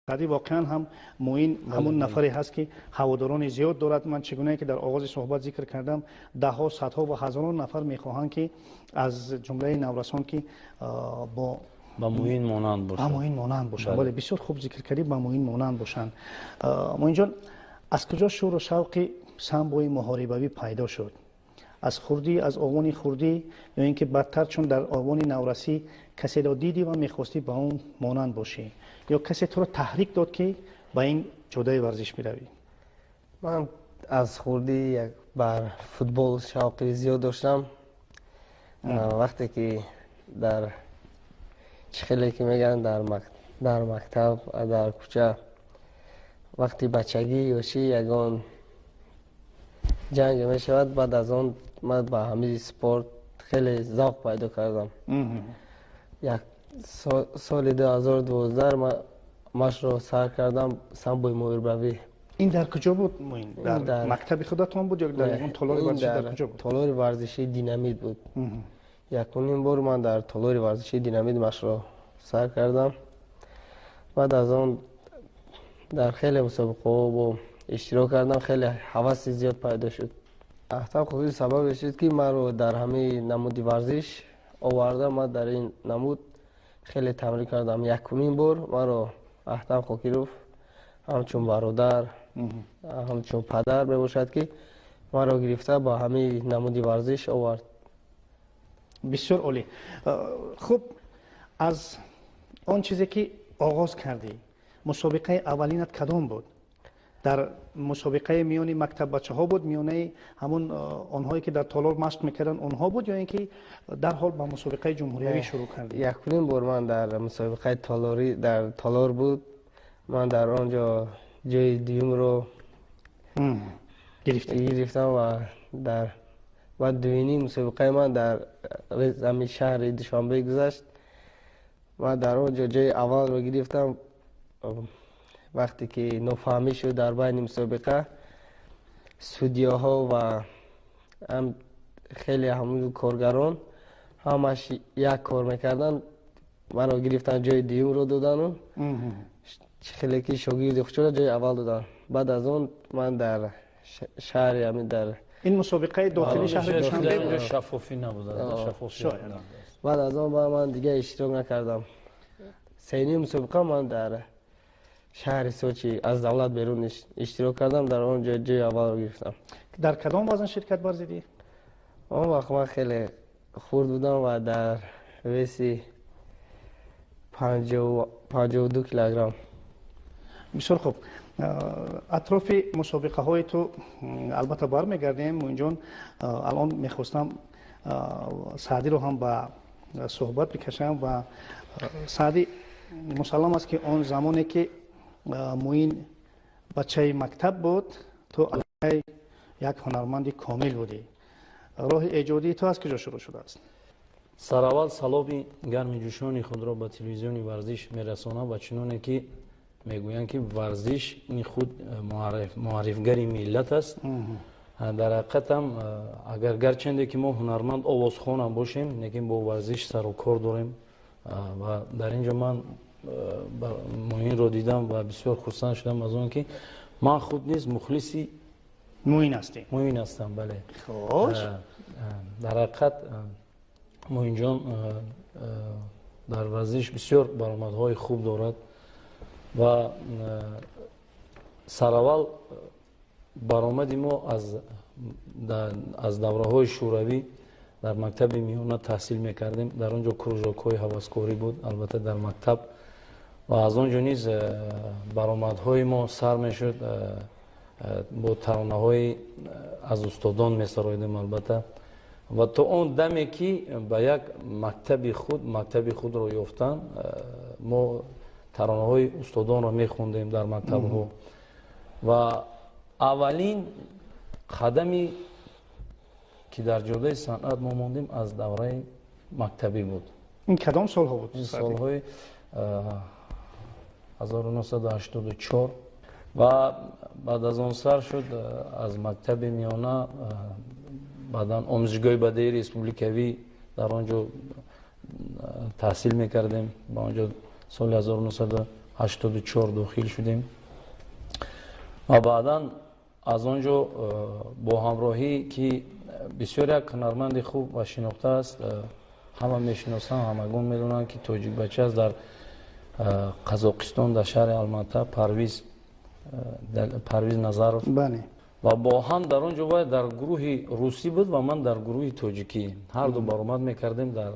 Саъдӣ, воқеан ҳам Муин ҳамун нафаре ҳаст, ки ҳаводорони зиёд дорад. Ман чӣ гунае ки дар оғози суҳбат зикр кардам, даҳҳо, садҳо ва ҳазорон нафар мехоҳанд, ки аз ҷумлаи наврасон, ки бо ба Муин монанд бошанд, ба Муин монанд бошанд. Бале, бисёр хуб зикр кардӣ, ба Муин монанд бошанд. Муинҷон, аз куҷо шӯру шавқи самбои муҳорибавӣ пайдо шуд? Аз хурдӣ, аз овони хурдӣ, ё ин ки баъдтар, чун дар овони наврасӣ касеро дидӣ ва мехостӣ ба он монанд бошӣ, ё касе туро таҳрик дод, ки ба ин ҷодаи варзиш биравӣ? Ман аз хурдӣ бар футбол шавқи зиёд доштам. Вақте ки дар чӣ хеле ки мегӯянд, дар мактаб, дар кӯча, вақти бачагӣ ёшӣ ягон ҷанг мешавад, баъд аз он ман ба ҳамин спорт хеле завқ пайдо кардам. Як соли 2012 ман машқро сар кардам, самбои муҳорибавӣ. Ин дар куҷо буд, Муин? Дар мактаби худатон буд ё дар ягон толори варзишӣ, дар куҷо буд? Толори варзишии «Динамит» буд. Якумин бор ман дар толори варзишии «Динамит» машқро сар кардам. Баъд аз он дар хеле мусобиқаҳо бо иштирок кардам, хеле ҳаваси зиёд пайдо шуд. Ахтам Қодир сабабе шуд, ки маро дар ҳамаи намуди варзиш оварда. Ман дар ин намуд хеле тамрин кардам. Якумин бор маро Ахтам Қокиров ҳамчун бародар, ҳамчун падар мебошад, ки маро гирифта ба ҳамаи намуди варзиш овард. Бисёр олӣ. Хуб, аз он чизе ки оғоз кардӣ, мусобиқаи аввалинат кадом буд? Дар мусобиқаи миёни мактаббачаҳо буд, миёнаи ҳамун онҳое ки дар толор машқ мекарданд, онҳо буд, ё ин ки дарҳол ба мусобиқаи ҷумҳуриявӣ шурӯъ кардӣ? Якумин бор ман дар мусобиқаи толорӣ, дар толор буд. Ман дар он ҷо ҷои дуюмро гирифтам ва дар ва дуюмин мусобиқаи ман дар ҳамин шаҳри Душанбе гузашт. Ман дар он ҷо ҷои аввалро гирифтам. Вақте ки нофаҳмӣ шуд дар байни мусобиқа, судяҳо ва хеле ҳамун коргарон ҳамаш як кор мекарданд, маро гирифтан, ҷои дуюмро додану хеле ки шогирди худшона ҷои аввал доданд. Баъд аз он ман дар шаҳри ҳамин дар Ин мусобиқаи дохили шаҳри Душанбе буд? Шаффофӣ набуд. Баъд аз он ман дига иштирок накардам. Сеюмин мусобиқа ман дар шаҳри Сочи, аз давлат берун иштирок кардам, дар он ҷо ҷои аввалро гирифтам. Дар кадом вазн ширкат варзидӣ? Он вақт ман хеле хурд будам ва дар веси 52 килограмм. Бисёр хуб. Атрофи мусобиқаҳои ту албатта бармегардем, Муинҷон. Алон мехостам Саъдиро ҳам ба суҳбат бикашам. Ва Саъдӣ, мусаллам аст, ки он замоне ки Муин бачаи мактаб буд, ту аллакай як ҳунарманди комил будӣ. Роҳи эҷодии ту аз куҷо шурӯъ шудааст? Сараввал саломи гарми ҷӯшони худро ба телевизиони «Варзиш» мерасонам. Ва чуноне ки мегӯянд, ки варзиш ин худ муаррифгари миллат аст, дар ҳақиқатам агар гарчанде ки мо ҳунарманд овозхонам бошем, лекин бо варзиш сару кор дорем. Ва дар ин ҷо ман Муинро дидам ва бисёр хурсанд шудам аз он ки ман худ низ мухлиси Муин ҳастӣ. Муин ҳастам, бале. Хош. Дар ҳақиқат Муинҷон дар варзиш бисёр баромадҳои хуб дорад. Ва сараввал баромади мо аз давраҳои шӯравӣ, дар мактаби миёна таҳсил мекардем, дар он ҷо кружокҳои ҳаваскорӣ буд, албатта, дар мактаб, ва аз он ҷо низ баромадҳои мо сар мешуд, бо таронаҳои аз устодон месароидем, албатта. Ва то он даме ки ба як мактаби худ, мактаби худро ёфтан, мо таронаҳои устодонро мехондем дар мактабҳо. Ва аввалин қадами ки дар ҷодаи санъат мо мондем, аз давраи мактабӣ буд. Ин кадом солҳо буд? Ин солҳои 1984. Ва баъд аз он сар шуд аз мактаби миёна, баъдан омӯзишгоҳи бадеи республикавӣ, дар он ҷо таҳсил мекардем. Ба он ҷо соли 84 дохил шудем ва баъдан аз он ҷо бо ҳамроҳӣ, ки бисёр як ҳунарманди хуб ва шинохта аст, ҳама мешиносанд, ҳамагон медонанд, ки тоҷикбача аст, дар Қазоқистон, дар шаҳри Алмата, Парвиз Назаров. Ва бо ҳам дар он ҷо вай дар гурӯҳи русӣ буд ва ман дар гурӯҳи тоҷикӣ. Ҳар ду баромад мекардем дар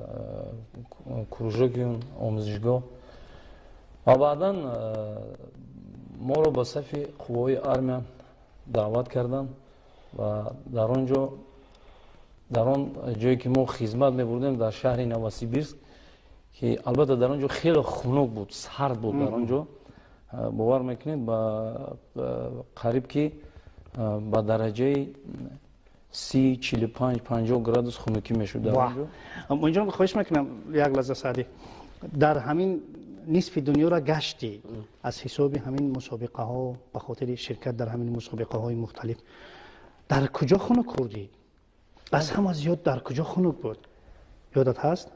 кружоки он омӯзишгоҳ. Ва баъдан моро ба сафи қувваҳои армия даъват карданд ва дар он ҷо, дар он ҷое ки мо хизмат мебурдем, дар шаҳри Новосибирск, ки албатта дар он ҷо хеле хунук буд, сард буд дар он ҷо, бовар мекунед, ба қариб ки ба дараҷаи 30, 45, 50 градус хунукӣ мешуд дар он ҷо. Муинҷон, хоҳиш мекунам, як лаҳза, Саъдӣ. Дар ҳамин нисфи дунёро гаштӣ аз ҳисоби ҳамин мусобиқаҳо, ба хотири ширкат дар ҳамин мусобиқаҳои мухталиф. Дар куҷо хунук хӯрдӣ? Аз ҳама зиёд дар куҷо хунук буд? Ёдат ҳаст?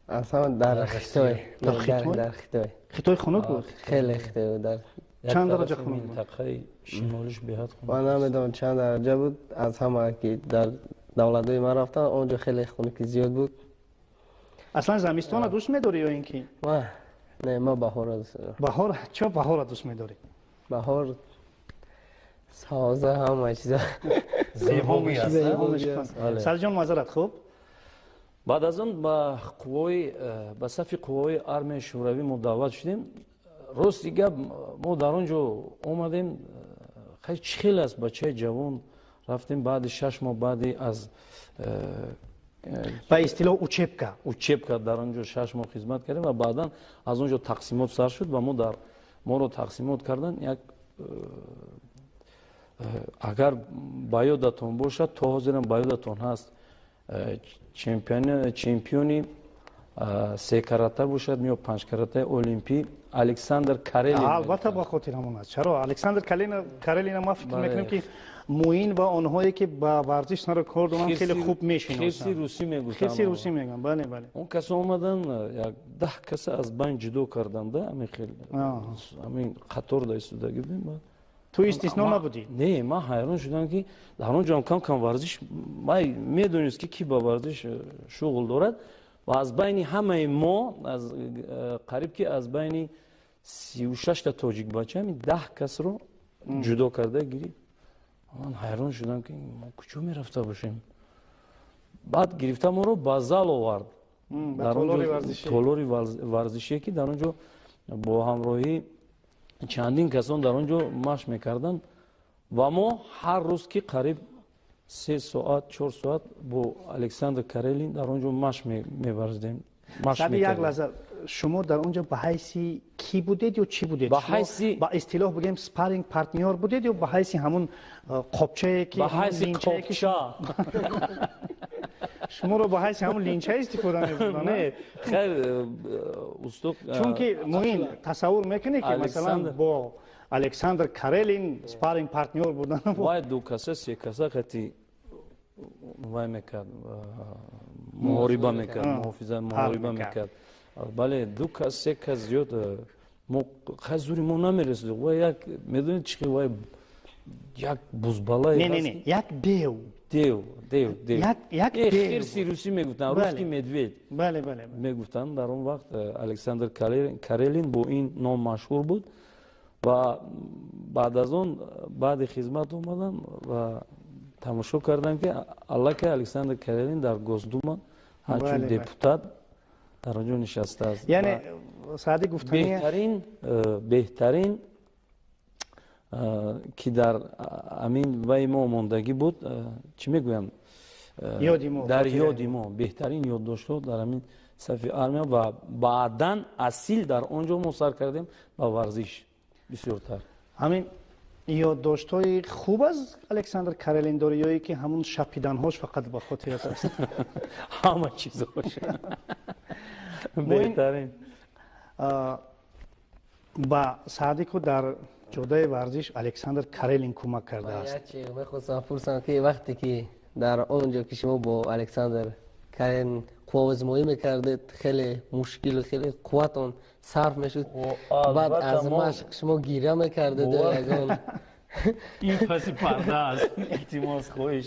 Аз ҳама дар Хитой. Дар Хитой? Дар Хитой. Хитой хунук буд? Хеле Хитой буд. Чанд дараҷа хунук буд? Минтақаи шимолиш беҳад хунук. Ман намедонам, чанд дараҷа буд. Аз ҳама ки дар давлатҳои ман рафтам, он ҷо хеле хунуки зиёд буд. Аслан замистона дӯст медорӣ ё ин ки? Не, ман баҳорро дӯст медорам. Баҳор? Чо баҳорро дӯст медорӣ? Баҳор соза, ҳама чиза. Зебо аст. Сарҷон, маъзарат, хуб. Баъд аз он ба сафи қувваҳои армияи шӯравӣ мо даъват шудем. Рости гап, мо дар он ҷо омадем, хай, чӣ хел аст, бачаи ҷавон рафтем, баъди 6 моҳ баъди аз ба истилоҳ учебка. Учебка, дар он ҷо 6 моҳ хизмат кардем ва баъдан аз он ҷо тақсимот сар шуд ва мо дар моро тақсимот кардан. Як агар ба ёдатон бошад, то ҳозирам ба ёдатон ҳаст, чемпиони секарата бошад ё панҷкаратаи олимпӣ Александр Карелин. Албатта, ба хотир ҳамон аст. Чаро Александр Карелина ма фикр мекунем, ки Муин ва онҳое ки ба варзиш сару кор доранд, хеле хуб мешиносанд. Хирси русӣ мегуфтанд. Хирси русӣ мегӯянд, бале, бале. Он кас омадан, як 10 каса аз байн ҷудо карданда, ҳамин хел ҳамин қатор да истодагӣ будем. Ту истисно набудӣ? Не, ман ҳайрон шудам, ки дар он ҷо кам кам варзиш май медонист, ки ки ба варзиш шуғл дорад, ва аз байни ҳамаи мо, аз қариб ки аз байни 36-та тоҷикбача, ҳамин 10 касро ҷудо карда гирифт. Ман ҳайрон шудам, ки мо куҷо мерафта бошем. Баъд гирифта моро ба зал овард, толори варзишие, ки дар он ҷо бо ҳамроҳӣ чандин касон дар он ҷо машқ мекарданд, ва мо ҳар рӯз ки қариб 3 соат, 4 соат бо Александр Карелин дар он ҷо машқ меварзидем. Як лаҳза, шумо дар он ҷо ба ҳайси кӣ будед ё чӣ будед? Ба ҳайси ба истилоҳ бигӯем, спарринг партнёр будед ё ба ҳайси ҳамун қопчае ки Ба ҳайси қопча. Шуморо ба ҳайси ҳамун линча истифода мебурданд? Не, хайр, устод. Чунки, Муин, тасаввур мекунед, ки масалан бо Александр Карелин спарринг партнёр будан. Вай ду каса, се каса қати вай мекард, муҳориба мекард, муҳофиза, муҳориба мекард, бале. Ду кас, се кас зиёд мо хай зури мо намерасид. Вай як, медонед чӣ, вай як бузбалае. Не, не, не, як дев. Дев, дев, дев. Як хирси русӣ мегуфтанд, русский медведь бале бале мегуфтанд. Дар он вақт Александр Карелин бо ин ном машҳур буд. Ва баъд аз он, баъди хизмат омадам ва тамошо кардам, ки аллакай Александр Карелин дар Госдума ҳамчун депутат дар он ҷо нишастааст. Яъне, Саъдӣ, гуфтани беҳтарин, беҳтарин, ки дар амин вай мо мондагӣ буд, чӣ мегӯянд, дар ёди мо беҳтарин ёддоштҳо дар ҳамин сафи армия. Ва баъдан асил дар он ҷо мо сар кардем ба варзиш бисёртар. Ҳамин ёддоштҳои хуб аз Александр Карелин дорӣ ё ки ҳамун шапиданҳош фақат ба хотират аст? Ҳама чизош беҳтарин. Ба Саъдику дар ҷодаи варзиш Александр Карелин кӯмак кардааст. Мехостам пурсам, ки вақте ки дар он ҷо ки шумо бо Александр Карелин қувваозмоӣ мекардед, хеле мушкилу хеле қувватон Сарф мешуд. Баъд аз машқ шумо гиря мекардед ягон. Ин паси парда аст, илтимос, хоҳиш,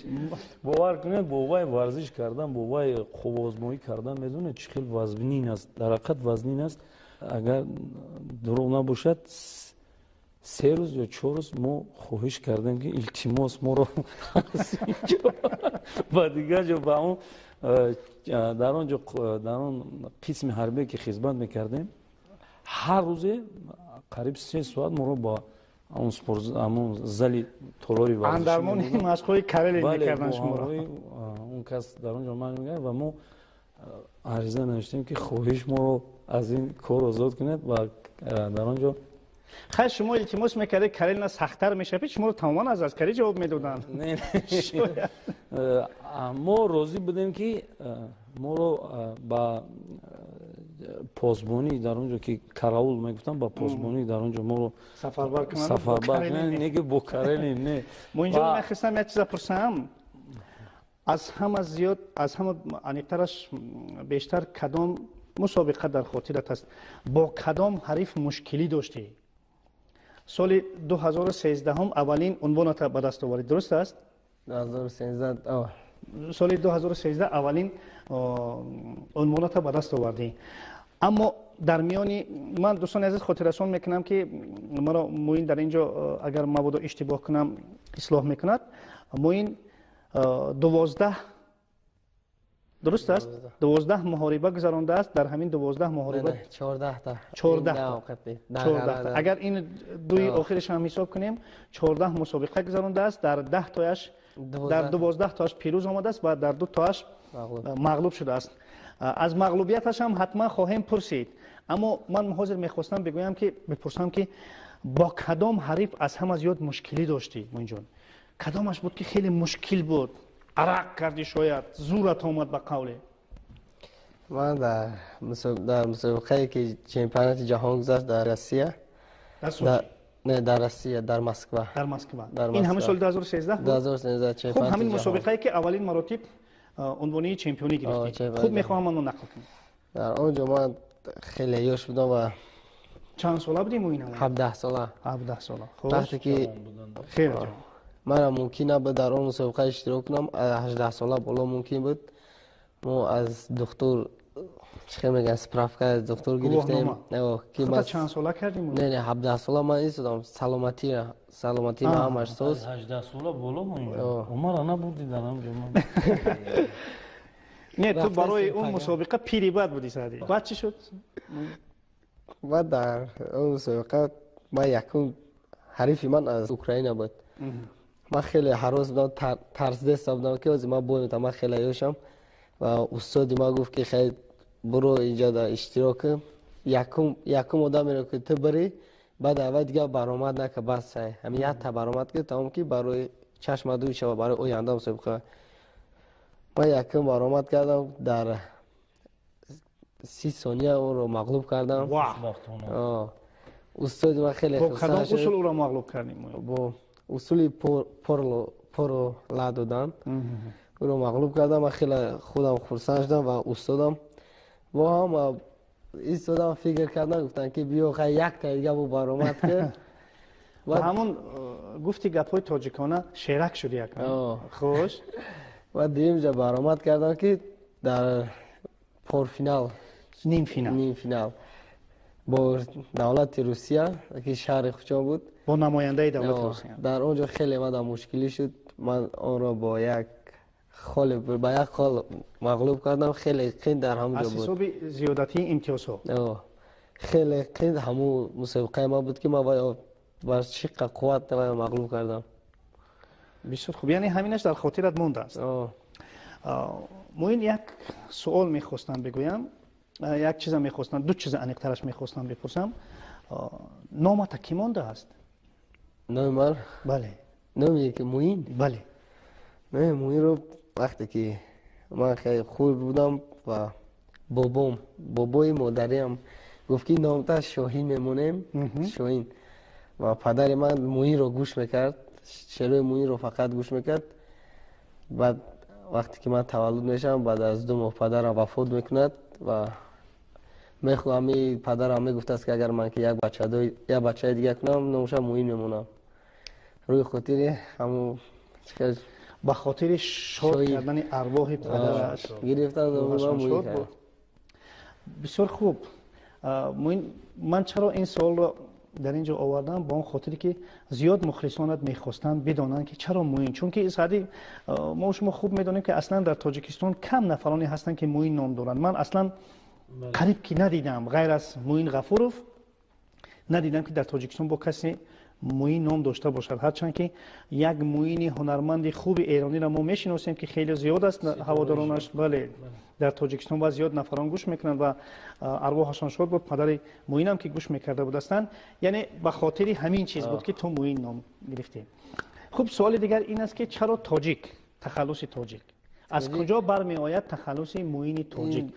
бовар кунед, бо вай варзиш кардан, бо вай қувваозмоӣ кардан, медонед, чӣ хел вазнин аст, дар ҳақиқат вазнин аст. Агар дурӯғ набошад, 3 рӯз ё 4 рӯз мо хоҳиш кардем, ки илтимос, моро ба дигар ҷо, ба он дар он ҷо, дар он қисми ҳарбие, ки хизмат мекардем, ҳар рӯзе қариб 3 соат моро ба ҳамон зали толори андармони машқҳои Карелин мекардан шуморо. Он кас дар он ҷо ман мегӯяд, ва мо ариза навиштем, ки хоҳиш, моро аз ин кор озод кунед, ва дар он ҷо Хайр, шумо илтимос мекардед, Карелина сахттар мешавед, шуморо тамоман аз аскарӣ ҷавоб медоданд. Мо розӣ будем, ки моро ба посбонӣ дар он ҷо, ки караул мегуфтам, ба посбонӣ дар он ҷо моро сафарбар сафарбар, не ки бо Карелин, не. Мо инҷо мехостам як чиза пурсам: аз ҳама зиёд, аз ҳама аниқтараш, бештар кадом мусобиқа дар хотират аст, бо кадом ҳариф мушкилӣ доштӣ? Соли 2013 аввалин унвоната ба даст овардӣ, дуруст аст? 2013. Соли 2013 аввалин унвоната ба даст овардӣ, аммо дар миёни ман, дӯстони азиз, хотиррасон мекунам, ки маро Муин дар ин ҷо, агар мабодо иштибоҳ кунам, ислоҳ мекунад. Муин 12, дуруст аст, 12 муҳориба гузарондааст. Дар ҳамин 12 муҳориба 14, агар ин дуи охираш ҳам ҳисоб кунем, 14 мусобиқа гузарондааст. Дар 10 тояш, дар 12 тоаш пирӯз омадааст ва дар ду тоаш мағлуб шудааст. Аз мағлубияташ ҳам ҳатман хоҳем пурсид, аммо ман ҳозир мехостам бигӯям, ки бипурсам, ки бо кадом ҳариф аз ҳама зиёд мушкилӣ доштӣ, Муинҷон? Кадомаш буд, ки хеле мушкил буд, арақ кардӣ, шояд зурат омад, ба қавле? Ман дар мусобиқае, ки чемпионати ҷаҳон гузашт дар Россия, не, дар Россия, дар Москва. Дар Москва. Ин ҳамин соли 2013? 2013. Хуб, ҳамин мусобиқае, ки аввалин маротиб унвони чемпионӣ гирифтӣ. Хуб, мехоҳам манро нақл кунӣ. Дар он ҷо ман хеле ёш будам ва Чанд сола будӣ, Муин? 17 сола. 17 сола. Вақте ки хеле ҷавон. Мара мумкин набуд дар он мусобиқа иштирок кунам, 18 сола боло мумкин буд. Мо аз духтур, чӣ хел мегӯянд, справка аз духтур гирифтем. Чанд сола кардем? Не, 17 сола ман истодам, саломатии ман ҳамаш соз. 18 сола боло умара набурди дар ҳамҷо. Не, ту барои он мусобиқа пири бад будӣ, Саъдӣ. Баъд чӣ шуд? Баъд дар он мусобиқа ман якум ҳарифи ман аз Украина буд. Ман хеле ҳарос будам, тарсдеста будам, ки ҳозир ман бой метавам, ман хеле ёшам. Ва устоди ман гуфт, ки хел буро, инҷа дар иштирок кун, якум одамеро, ки ту барӣ, баъд аввал дигар баромад нака, бас, ҳамин якта баромад ки тамом, ки барои чашма дуй шава, барои оянда мусобиқа. Ман якум баромад кардам, дар 30 сония ӯро мағлуб кардам. Устоди ман хеле Бо кадом усул ӯро мағлуб кардем? Бо усули поро ла додан ӯро мағлуб кардам. Ман хеле худам хурсанд шудам ва устодам бо ҳама истодам, фикр кардам, гуфтам, ки биё, хай, якта дига бо баромад ки. Ва ҳамон гуфти гапҳои тоҷикона, шерак шуд як. Хуш. Ва дуюмҷа баромад кардам, ки дар полуфинал. Нимфинал. Нимфинал бо давлати Русия, ки шаҳри Хучон буд. Бо намояндаи давлати Русия. Дар он ҷо хеле мада мушкилӣ шуд. Ман онро бо як холи, ба як хол мағлуб кардам. Хеле қин дар ҳамон ҷо буд. Аз ҳисоби зиёдатии имтиёзҳо. Хеле қин ҳамун мусобиқаи ман буд, ки ман бар чӣ қувват мағлуб кардам. Бисёр хуб, яъне ҳаминаш дар хотират мондааст. Муин, як суол мехостам бигӯям, як чиза мехостам, ду чиза аниқтараш мехостам бипурсам. Номата кӣ мондааст? Номи ман? Бале. Номи ки Муин? Бале. Номи Муинро вақте ки ман хеле хурд будам ва бобом, бобои модариам гуфт, ки номта Шоҳин мемонем, Шоҳин. Ва падари ман Муинро гӯш мекард, шеърои Муинро фақат гӯш мекард. Баъд вақте ки ман таваллуд мешавам, баъд аз 2 моҳ падарам вафот мекунад ва Мехоҳам, падарам мегуфтааст, ки агар ман ки як бачаи дига кунам, номаша Муин мемонам. Рӯи хотири ҳамун ба хотири шод кардани арвоҳи падараш гирифтан номи. Бисёр хуб. Ман чаро ин суолро дар ин ҷо овардам? Ба он хотире ки зиёд мухлисонат мехостанд бидонанд, ки чаро Муин, чунки Саъдӣ, мо шумо хуб медонем, ки аслан дар Тоҷикистон кам нафароне ҳастанд, ки Муин ном доранд. Ман аслан қариб ки надидам, ғайр аз Муин Ғафуров надидам, ки дар Тоҷикистон бо касе Муин ном дошта бошад. Ҳарчанд ки як Муини ҳунарманди хуби эрониро мо мешиносем, ки хеле зиёд аст ҳаводоронаш, бале, дар Тоҷикистон ва зиёд нафарон гӯш мекунанд ва арвоҳашон шод буд, падари Муинам ки гӯш мекарда будастанд. Яъне ба хотири ҳамин чиз буд, ки ту Муин ном гирифтӣ. Хуб, суоли дигар ин аст, ки чаро тоҷик, тахаллуси тоҷик аз куҷо бармеояд, тахаллуси Муини тоҷик?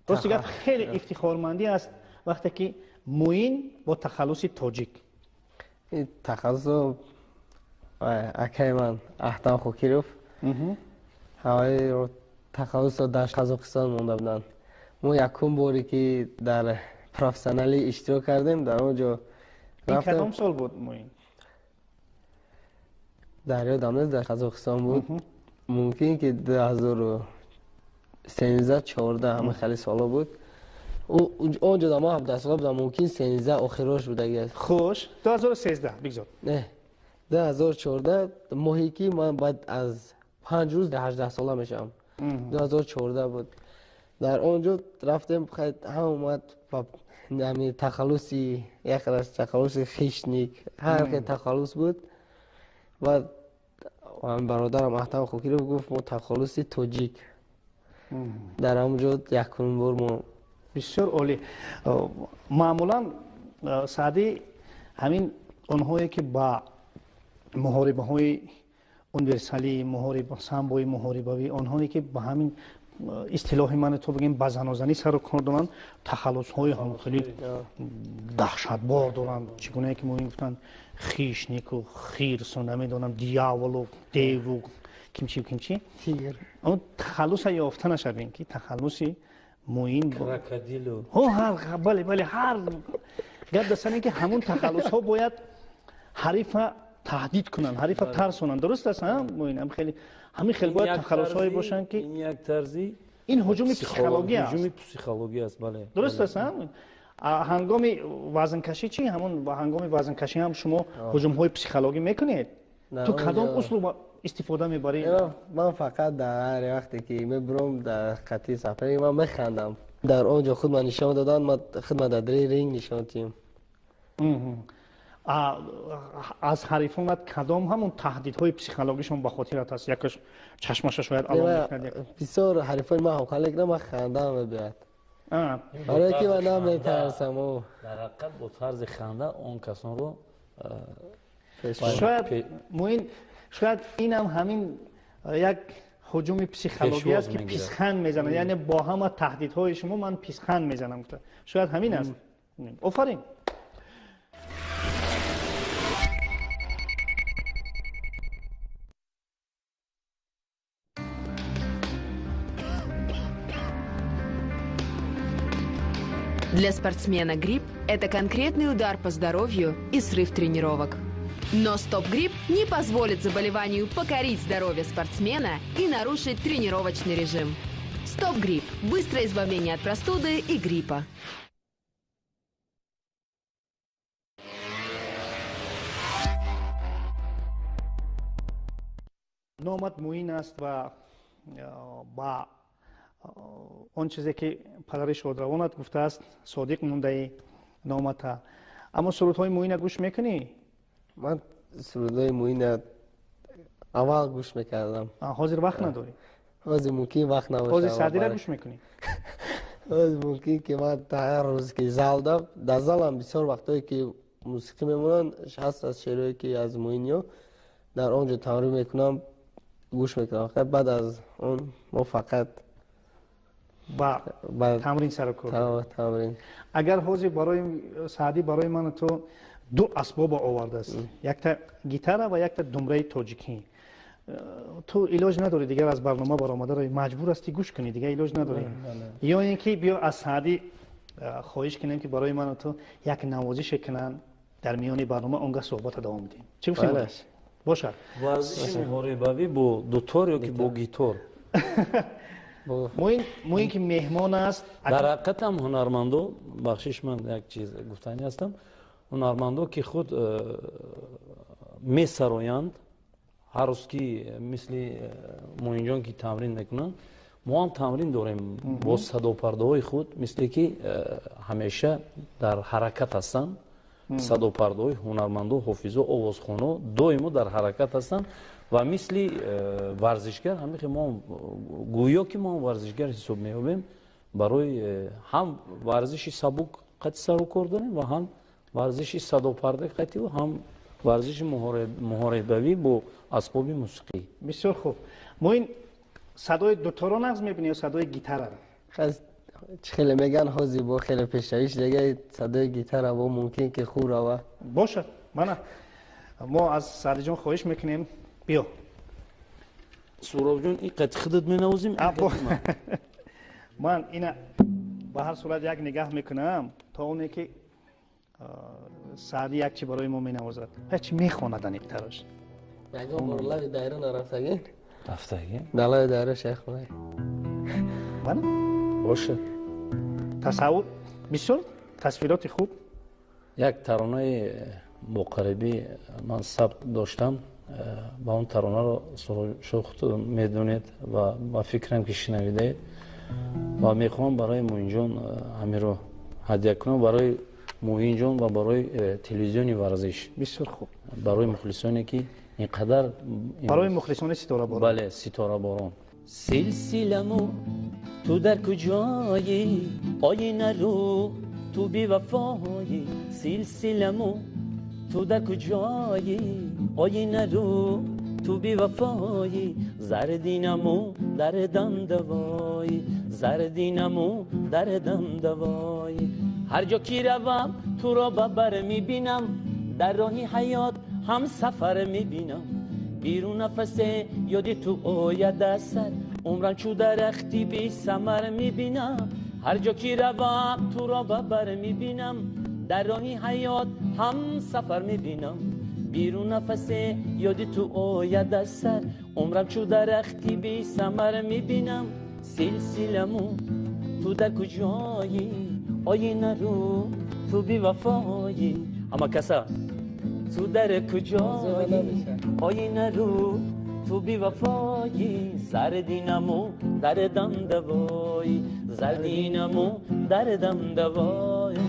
Рости гап, хеле ифтихормандӣ аст, вақте ки Муин бо тахаллуси тоҷик. Тахаллусо акаи ман Аҳтам Хокиров ҳаваиро тахаллусо дар Қазоқистон монда буданд. Мо якум боре ки дар профессионалӣ иштирок кардем, дар он ҷо. Кадом сол буд, Муин? Дар ёдам нест, дар Қазоқистон буд, мумкин ки 2013, 14, ҳама хеле соло буд. Он ҷо ман 17 сола будам, мумкин 13 охирош будаги. Хуш, 2013 бигзор. Не, 2014 моҳе ки ман баъд аз 5 рӯз 18 сола мешавам, 2014 буд. Дар он ҷо рафтем, ҳам омад ҳами тахаллуси, яке аз тахаллуси хищник, ҳар хел тахаллус буд. Баъд бародарам Аҳтам Хокиров гуфт, мо тахаллуси тоҷик. Дар ҳамон ҷо якумин бор мо. Бисёр олӣ. Маъмулан, Саъдӣ, ҳамин онҳое ки ба муҳорибаҳои универсалӣ, самбои муҳорибавӣ, онҳое ки ба ҳамин истилоҳи мани ту бигем, ба занозанӣ сару кор доранд, тахаллусҳои ҳам хеле даҳшатбор доранд. Чӣ гунае ки Муин гуфтанд, хищнику, хирсу, намедонам, дьяволу, деву, кимчи, кимчи. Он тахаллуса ёфта нашавем, ки тахаллуси Муин. Крокодилу. Ҳар, бале, бале, ҳар гап дастане ки ҳамун тахаллусҳо бояд ҳарифа таҳдид кунанд, ҳарифа тарсонанд. Дуруст аст, Муин? Хеле ҳамин хел бояд тахаллусҳое бошанд, ки ин як тарзи ин ҳуҷуми психологӣ аст. Ҳуҷуми психологӣ аст, бале. Дуруст аст. Ҳангоми вазнкашӣ чӣ? Ҳамон ҳангоми вазнкашӣ ҳам шумо ҳуҷумҳои психологӣ мекунед? Ту кадом услуб истифода мебарӣ? Ман фақат дар ҳар вақте ки мебурам дар қатъи сафари, ман механдам. Дар он ҷо худ ман нишон доданд, ман худ ман дар ринг нишон дидем. Аз ҳарифонат кадом ҳамон таҳдидҳои психологишон ба хотират аст? Якаш чашмаша шояд ало мекунад. Бисёр ҳарифои ман ҳамхале кунам, ман хандам мебиёяд, барое ки ман наметарсам. Дар ҳақиқат, бо тарзи ханда он касонро. Шояд, Муин, шояд инам ҳамин як ҳуҷуми психологӣ аст, ки писханд мезанад, яъне бо ҳама таҳдидҳои шумо ман писханд мезанам. Шояд ҳамин аст. Офарин. Для спортсмена грипп – это конкретный удар по здоровью и срыв тренировок. Но стоп-грипп не позволит заболеванию покорить здоровье спортсмена и нарушить тренировочный режим. Стоп-грипп – быстрое избавление от простуды и гриппа. Номат Муин аст ва ба он чизе ки падари шодравонат гуфтааст, содиқ мондаи номата. Аммо сурудҳои Муина гӯш мекунӣ? Ман сурудҳои Муина аввал гӯш мекардам. Ҳозир вақт надорӣ? Ҳозир мумкин вақт набошад. Ҳозир Саъдира гӯш мекунӣ? Ҳозир мумкин ки ман ҳар рӯз ки залда, дар залам бисёр вақтҳое ки мусиқӣ мемонанд, ҳаст аз шеърое ки аз Муиниё, дар он ҷо тамрин мекунам, гӯш мекунам. Фақат баъд аз он мо фақат ба тамрин сару кор. Тамрин. Агар ҳозир барои Саъдӣ, барои ману ту ду асбоба овардааст, якта гитара ва якта думраи тоҷикӣ, ту илоҷ надорӣ дигар, аз барнома баромадаро маҷбур ҳастӣ гӯш кунӣ, дигар илоҷ надорӣ. Ё ин ки биё аз Саъдӣ Хоҳиш кунем, ки барои ману ту як навозише кунанд дар миёни барнома, он гаҳ суҳбата давом диҳем. Чӣ гуфтем? Бошад. Варзиши муҳорибавӣ бо дутор ё ки бо гитор? Муин ки меҳмон аст. Дар ҳақиқатам ҳунармандо, бахшиш, ман як чиз гуфтанӣ ҳастам, ҳунармандо ки худ месароянд, ҳар рӯз ки мисли Муинҷон ки тамрин мекунанд, мо ҳам тамрин дорем бо садопардаҳои худ, мисле ки ҳамеша дар ҳаракат ҳастанд. Садопардаҳои ҳунармандо, ҳофизо, овозхоно доимо дар ҳаракат ҳастанд ва мисли варзишгар ҳамихе мо гӯё ки мо варзишгар ҳисоб меёбем, барои ҳам варзиши сабук қати сару кор дорем ва ҳам варзиши садопарда қативу ҳам варзиши муҳорибавӣ бо асбоби мусиқӣ. Бисёр хуб. Муин, садои дуторо нағз мебинӣ ё садои гитараро? Чӣ хеле меган, ҳозир бо хеле пешравиш дега садои гитара бо мумкин ки хуб рава. Бошад. Мана, мо аз Саъдиҷон хоҳиш мекунем, биё. Суробҷон, ин қати худат менавозим? Ман ина ба ҳар сурат як нигаҳ мекунам то оне ки Саъди як чи барои мо менавозад, ҳеч мехонад аниқтараш. Ягон бор лаби дайра нарафтагин? Рафтагин. Дар лаби дайра шайхонай. Мана. Бошад. Тасаввур, бисёр тасвироти хуб. Як таронаи боқарибӣ ман сабт доштам ва он таронаро шо медонед ва ба фикрам ки шинавидаед ва мехоҳам барои Муинҷон ҳамиро ҳадя кунам, барои Муинҷон ва барои телевизиони варзиш. Бисёр хуб. Барои мухлисоне ки ин қадар барои мухлисони ситораборон. Бале, ситораборон. Силсиламу, ту дар куҷоӣ, оинарӯ, ту бевафоӣ. Силсиламу, ту дар куҷоӣ, оинарӯ, ту бевафоӣ. Зардинаму дардам давоӣ, зардинаму дардам давоӣ. Ҳар ҷо ки равам, туро ба бар мебинам, дар роҳи ҳаёт ҳам сафар мебинам. Берун нафасе ёди ту ояд аз сар, умрам чу дарахти бесамар мебинам. Ҳар ҷо ки равам, туро ба бар мебинам, дар роҳи ҳаёт ҳам сафар мебинам. Берун нафасе ёди ту ояд аз сар, умрам чу дарахти бесамар мебинам. Силсиламу, ту дар куҷоӣ, оинарӯ, ту бевафоӣ. Ама каса, ту дар куҷоӣ, оинарӯ, ту бевафоӣ. Зардинаму дардам давоӣ, зардинаму дардам давоӣ.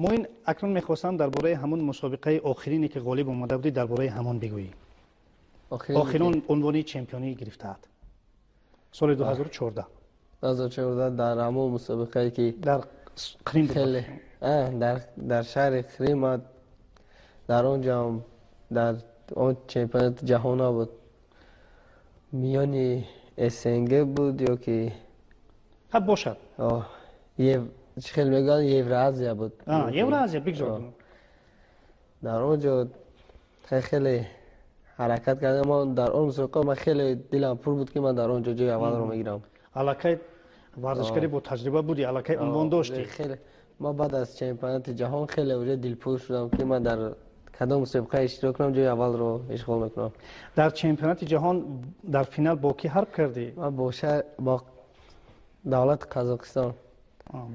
Муин, акнун мехостам дар бораи ҳамон мусобиқаи охирине ки ғолиб омада будӣ, дар бораи ҳамон бигӯӣ. Охирон унвони чемпионӣ гирифтаат соли 2014. 2014 дар ҳамон мусобиқае ки дар Қрим. Хеле дар шаҳри Қрим, дар он ҷо дар он чемпионати ҷаҳона буд, миёни СНГ буд ё ки Ҳа, бошад. Чӣ хел мегӯянд, Евроазия буд. Евроазия бигзор. Дар он ҷо хеле ҳаракат кардам. Ман дар он мусобиқа ман хеле дилам пур буд, ки ман дар он ҷо ҷои аввалро мегирам. Аллакай варзишгари бо таҷриба будӣ, аллакай унвон доштӣ. Хеле ман баъд аз чемпионати ҷаҳон хеле уже дилпур шудам, ки ман дар кадом мусобиқа иштирок кунам, ҷои аввалро ишғол мекунам. Дар чемпионати ҷаҳон дар финал бо кӣ ҳарб кардӣ? Ман бо давлати Қазоқистон.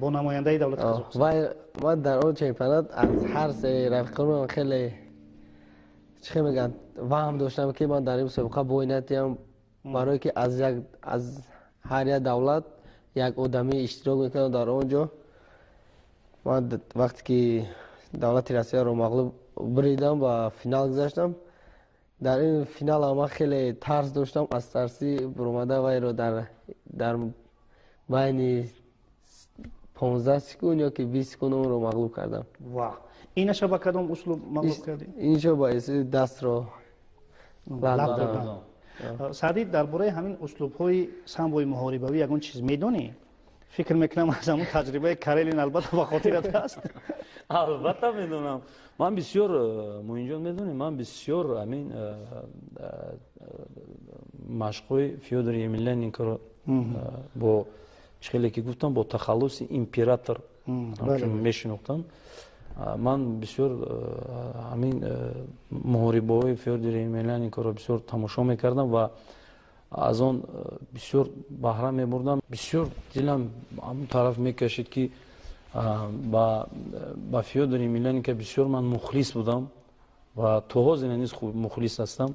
Бо намояндаи давлати Қазоқистон. Ман дар он чемпионат аз ҳар се рафиқонам хеле, чӣ хел мегӯянд, ваҳм доштам, ки ман дар ин мусобиқа бой натиҳам, барое ки аз ҳар як давлат як одамӣ иштирок мекунад. Дар он ҷо ман вақте ки давлати Россияро мағлуб буридам, ба финал гузаштам. Дар ин финал ман хеле тарс доштам, аз тарсӣ буромада вайро дар байни 15 секунд ё ки 20 секунд онро мағлуб кардам. Ва инаша ба кадом услуб мағлуб кардӣ? Иншо ба дастро. Лаб додан. Саъдӣ, дар бораи ҳамин услубҳои самбои муҳорибавӣ ягон чиз медонӣ? Фикр мекунам, аз ҳамон таҷрибаи Карелин албатта ба хотират ҳаст. Албатта медонам. Ман бисёр, Муинҷон, медонем, ман бисёр ҳамин машқҳои Фёдор Емельяненкоро бо Чӣ хеле ки гуфтам, бо тахаллуси император мешинохтам. Ман бисёр ҳамин муҳорибаҳои Фёдор Емельяненкоро бисёр тамошо мекардам ва аз он бисёр баҳра мебурдам. Бисёр дилам ҳамон тараф мекашид, ки ба Фёдор Емельяненко бисёр ман мухлис будам ва то ҳозир низ мухлис ҳастам.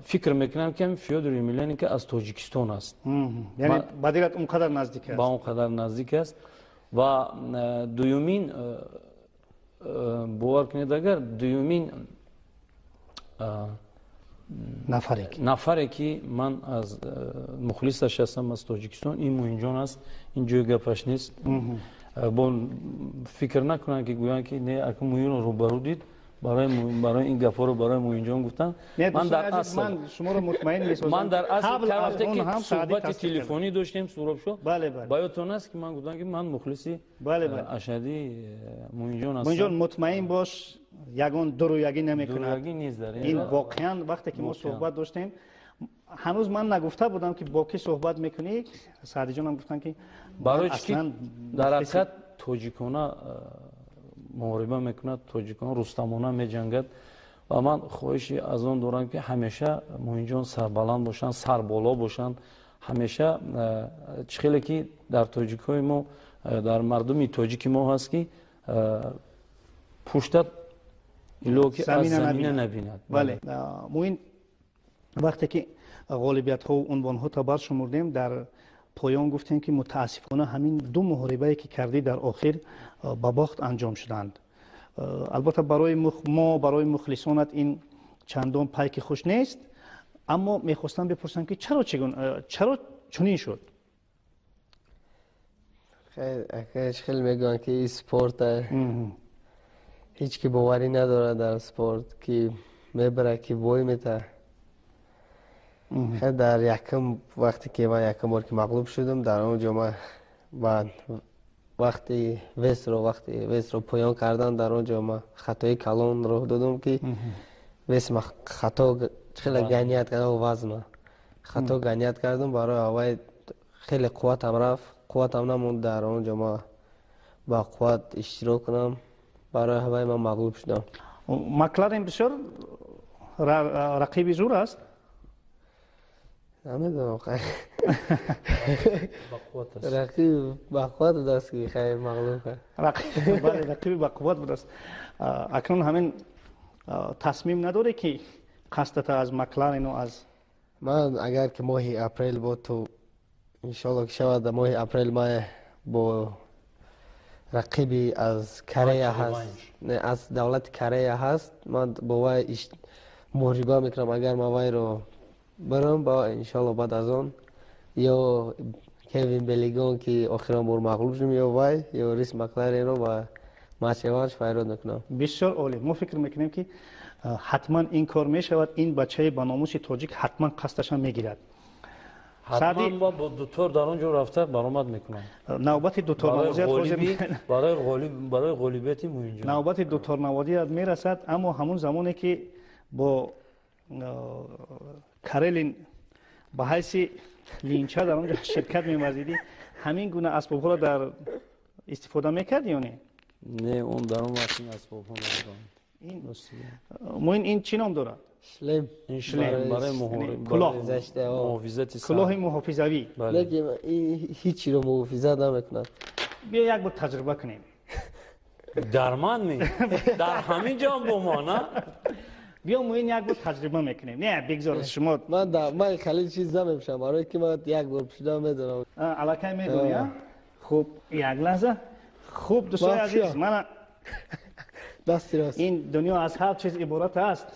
Фикр мекунам, ки Фёдор Емельяненко аз Тоҷикистон аст. Яъне ба дилат он қадар наздик аст? Ба он қадар наздик аст. Ва дуюмин, бовар кунед, агар дуюмин нафаре, ки ман аз мухлисаш ҳастам аз Тоҷикистон, ин Муинҷон аст. Ин ҷои гапаш нест. Бо фикр накунанд, ки гӯянд, ки не, ака Муинро рӯбарӯ дид, барои ин гапҳоро барои Муинҷон гуфтам. Ман дар асл шуморо мутмаин месозам. Ман дар асл вақте ки суҳбати телефонӣ доштем, Суробшо, ба ёдтон аст, ки ман гуфтам, ки ман мухлиси ашадии Муинҷон ҳастам. Муинҷон, мутмаин бош, ягон дурӯягӣ намекунад. Ин воқеан, вақте ки мо суҳбат доштем, ҳанӯз ман нагуфта будам, ки бо кӣ суҳбат мекунӣ, Саъдиҷонам гуфтанд, ки барои чӣ дар ҳақиқат тоҷикона муҳориба мекунад, тоҷикона, рустамона меҷангад. Ва ман хоҳиши аз он дорам, ки ҳамеша Муинҷон сарбаланд бошанд, сарболо бошанд ҳамеша. Чӣ хеле ки дар тоҷикҳои мо, дар мардуми тоҷики мо ҳаст, ки пуштат ило ки аз замина набинад. Бале, Муин, вақте ки ғолибиятҳо, унвонҳо баршумурдем, дар поён гуфтем, ки мутаассифона ҳамин ду муҳорибае, ки кардӣ, дар охир ба бохт анҷом шуданд. Албатта, барои мо, барои мухлисонат ин чандон пайки хуш нест, аммо мехостам бипурсам, ки чаро чунин шуд? Хеле мегӯянд, ки спорт ҳеҷ ки боварӣ надорад дар спорт, ки мебарад, ки бой метаҳад. Дар якум вақте ки ман якум бор ки мағлуб шудам, дар он ҷо ман ба вақти весро поён кардан, дар он ҷо ман хатои калон роҳ додам, ки вес ма хато хеле гонять кардам, вазна хато гонять кардам. Барои аввай хеле қувватам рафт, қувватам намонд дар он ҷо ман ба қувват иштирок кунам. Барои ҳавай ман мағлуб шудам. Макларен бисёр рақиби зур аст. Намедонам, рақиб бақувват будааст, ки хайр мағлуб кард. Бале, рақиби бақувват будааст. Акнун ҳамин тасмим надорӣ, ки қасдата аз Макларену аз Ман агар ки моҳи апрел бо ту, иншолло, ки шавад, моҳи апрел ман бо рақиби аз Корея ҳаст, аз давлати Корея ҳаст, ман бо вай муҳориба мекунам. Агар ман вайро барам, ба иншолло, баъд аз он ё Кевин Белигон, ки охирон бор мағлуб шудем, ё вай, ё Рис Макларенро ба матч реванш фарёд мекунам. Бисёр олӣ. Мо фикр мекунем, ки ҳатман ин кор мешавад. Ин бачаи баномуси тоҷик ҳатман қасдаша мегирад. Ҳатман бо дутор дар он ҷо рафта баромад мекунам. Навбати дуторнавозият барои ғолибияти Муинҷон. Навбати дуторнавозият мерасад, аммо ҳамун замоне ки бо Карелин ба ҳайси линча дар он ҷо ширкат меварзидӣ, ҳамин гуна асбобҳоро дар истифода мекард ё не? Не, он дар он вақт ин асбобҳо набуданд. Муин, ин чӣ ном дорад? Шлем. Ин шлем барои муҳофизати. Кулоҳи муҳофизавӣ. Лекин ҳечиро муҳофизат намекунад. Биё, як бор таҷриба кунем. Дар ман ми дар ҳамин ҷо бо мо на. Биё, Муин, як бор таҷриба мекунем. Не, бигзор шумо. Ман хеле чиз намепӯшам, барое ки ман як бор пӯшидам, медонам. Аллакай медонӣ. Хуб, як лаҳза. Хуб, дӯстои азиз, мана дасти рост. Ин дунё аз ҳар чиз иборат аст.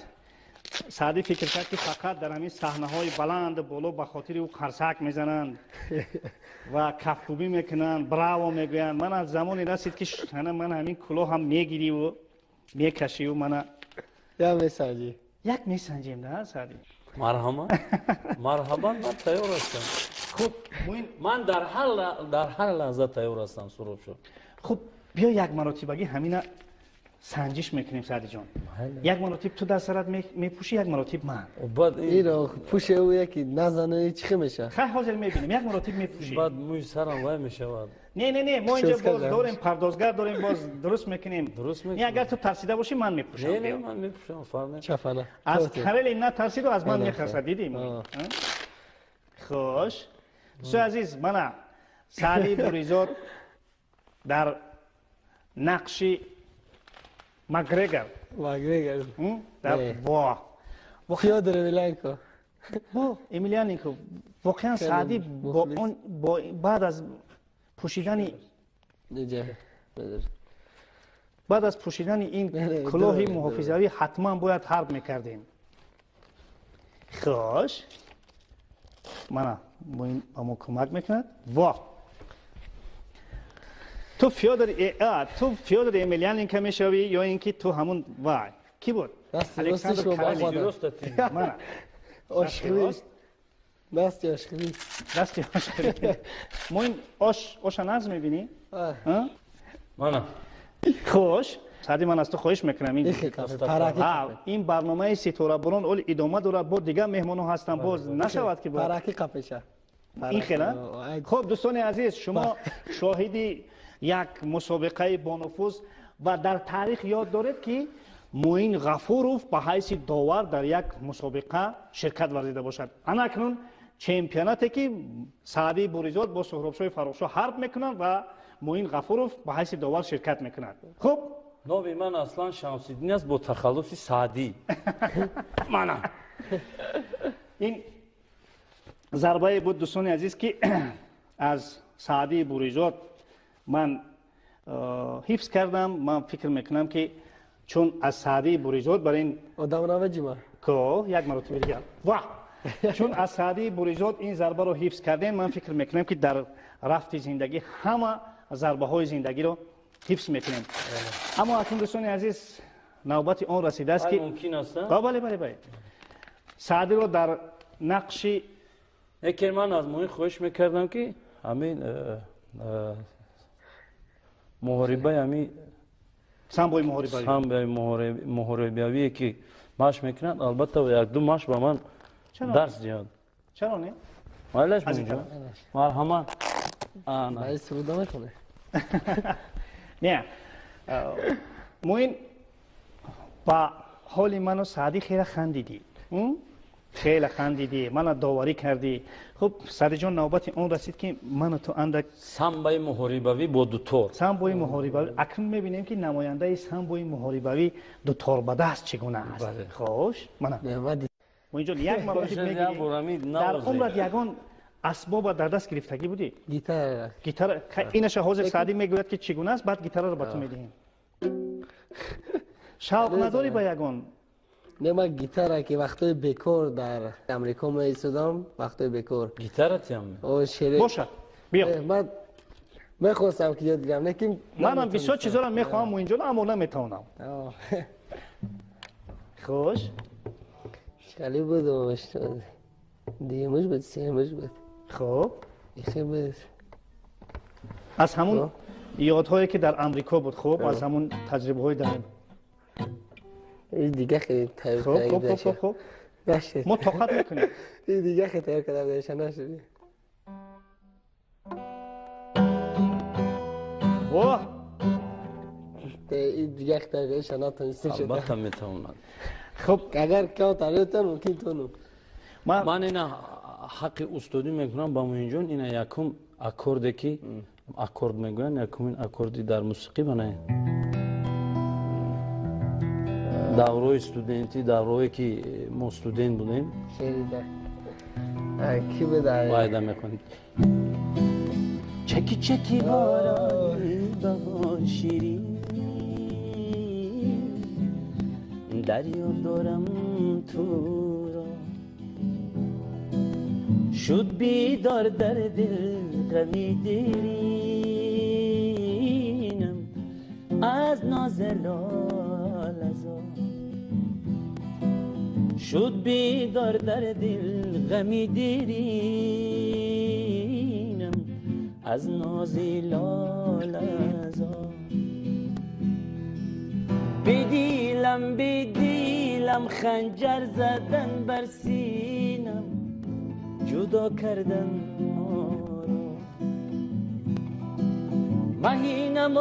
Саъдӣ фикр кард, ки фақат дар ҳамин саҳнаҳои баланду боло ба хотири ӯ қарсак мезананд ва кафкӯбӣ мекунанд, браво мегӯянд. Ман аз замоне расид, ки ман ҳамин кулоҳам мегириву мекашиву мана. Як месанҷӣ. Як месанҷем, да, Саъдӣ? Марҳама, марҳабан, ман тайёр ҳастам. Хуб, Муин. Ман дар ҳар лаҳза тайёр ҳастам, Суробшо. Хуб, биё, як маротибагӣ ҳамина Санҷиш мекунем, Саъдиҷон. Як маротиб ту дар сарат мепӯшӣ, як маротиб ман. Иро пӯше ӯ яки назане чӣ мешавад? Хай, ҳозир мебинем. Як маротиб мепӯшӣ. Баъд мӯи сарам вай мешавад. Не, не, не, мо инҷа боз дорем, пардозгар дорем, боз дуруст мекунем. Дуруст мекунем. Не, агар ту тарсида бошӣ, ман мепӯшам. Не, не, ман мепӯшам, фарқ не. Чафана. Аз Карели натарсиду аз ман мехарсад, дидӣ? Хуш. Дӯстои азиз, мана Саъди Буризод дар нақши Макгрегор. Макгрегор. Дар во. Фёдор Емельяненко. Бо Емельяненко. Воқеан Саъди бо он бо баъд аз пӯшидани ин кулоҳи муҳофизавӣ ҳатман бояд ҳарб мекардем. Хуш. Мана ба мо кӯмак мекунад. Во. Ту Фёдор Емельяненко мешавӣ ё ин ки ту ҳамун вай кӣ буд? Александр Карелин. Мана. Дасти ошхӯрӣ. Дасти ошхӯрӣ. Мо ин оша нағз мебинӣ? Мана. Хуш. Саъди, ман аз ту хоҳиш мекунам, ин барномаи ситораборон оли идома дорад, бо дигар меҳмонҳо ҳастанд, боз нашавад ки параки қапеша. Ин хела? Хуб, дӯстони азиз, шумо шоҳиди як мусобиқаи бонуфуз ва дар таърих ёд доред, ки Муин Ғафуров ба ҳайси довар дар як мусобиқа ширкат варзида бошад. Ана акнун чемпионате ки Саъди Буризод бо Суҳробшоҳи Фаррухшоҳ ҳарб мекунанд ва Муин Ғафуров ба ҳайси довар ширкат мекунад. Хуб, номи ман аслан Шамсиддин аст бо тахаллуси Саъдӣ. Мана. Ин зарбае буд, дӯстони азиз, ки аз Саъди Буризод ман ҳифз кардам. Ман фикр мекунам, ки чун аз Саъди Буризод бар ин одам наваҷима ко як маротиба дигар ва чун аз Саъди Буризод ин зарбаро ҳифз кардем, ман фикр мекунам, ки дар рафти зиндагӣ ҳама зарбаҳои зиндагиро ҳифз мекунем. Аммо акнун, дӯстони азиз, навбати он расидааст, ки мумкин аст? Бале, бале, бале. Саъдиро дар нақши Лекин ман аз Муин хоҳиш мекардам, ки ҳамин муҳорибаи ҳамин самбои муҳорибавӣ, самбои муҳорибавие ки машқ мекунад, албатта як-ду машқ ба ман дарс диҳад. Чаро не? Майлаш, Муинҷон, марҳамат. Суруда метавонед? Не, Муин, ба ҳоли ману Саъдӣ хеле хандидӣ, хеле хандидӣ, мана доварӣ кардӣ. Хуб, Саъдиҷон, навбати он расид, ки ману ту андак самбаи муҳорибавӣ бо дутор. Самбои муҳорибавӣ. Акнун мебинем, ки намояндаи самбои муҳорибавӣ дуторбадаст чӣ гуна аст. Хош, мана Муинҷон, як маротиб мегирӣ. Дар умрат ягон асбоба дар даст гирифтагӣ будӣ? Гитара. Гитара. Инаша ҳозир Саъдӣ мегӯяд, ки чӣ гуна аст, баъд гитараро ба ту медиҳем. Шавқ надорӣ ба ягон? Не, ман гитара ки вақтҳои бекор дар Амрико меистодам, вақтҳои бекор. Гитара тиам? Бошад, биё. Ман мехостам, ки ёд гирам, лекин манам бисёр чизоро мехоҳам, Муинҷон, аммо наметавонам. Хуш. Шали буд, дуюмаш буд, сеюмаш буд. Хуб. Ихе буд. Аз ҳамун ёдҳое, ки дар Амрико буд, хуб, аз ҳамун таҷрибаҳои дар дига хеле тайёр. Хуб, хуб, хуб, хуб, нашуд. Мо тоқат мекунем. Дига хеле тайёр карда будаша, нашуд. Воҳ! Дига хеле тайёр кардаша натонистем шуда. Албатта метавонад. Хуб, агар кам тайёр мумкин тонум. Ман ина ҳаққи устодӣ мекунам ба Муинҷон. Ина якум аккорде, ки аккорд мегӯянд, якумин аккорди дар мусиқӣ бана. Даврои студентӣ, даврое ки мо студент будем, вайда мехонем: чаки чаки борони баҳор ширин, дар ёд дорам туро, шуд бедор дар дил ғами деринам аз ноз лолазор, шуд бедор дар дил ғами деринам аз нози лолазор. Бедилам, бедилам, ханҷар задан бар синам, ҷудо кардан моро. Маҳинам, о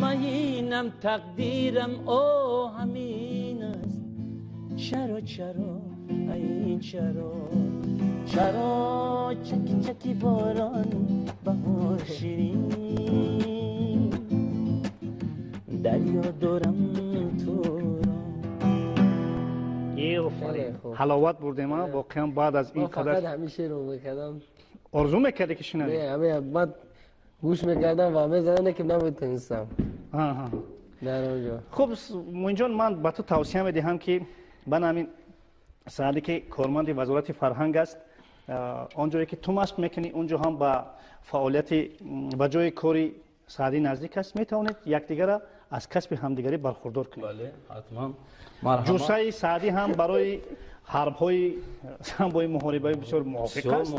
маҳинам, тақдирам о ҳамин аст. Чаро, чаро, ай чаро, чаро чаки чаки борон баҳор ширин, дарё дорам туро. Ҳаловат бурдем, воқеан, баъд аз ин қадар ҳамин шеърро мекардам. Орзу мекардӣ, ки шинавӣ? Не, ман гӯш мекардам ва мезадам, ки наметонистам дар онҷо. Хуб, Муинҷон, ман ба ту тавсия медиҳам, ки ба ҳамин Саъде, ки корманди Вазорати фарҳанг аст, он ҷое ки ту машқ мекунӣ, он ҷо ҳам ба фаъолияти ба ҷои кори Саъдӣ наздик аст, метавонед якдигара аз касби ҳамдигарӣ бархурдор кунед. Бале, ҳатман. Ҷуссаи Саъдӣ ҳам барои ҳарбҳои самбои муҳорибавӣ бисёр мувофиқ аст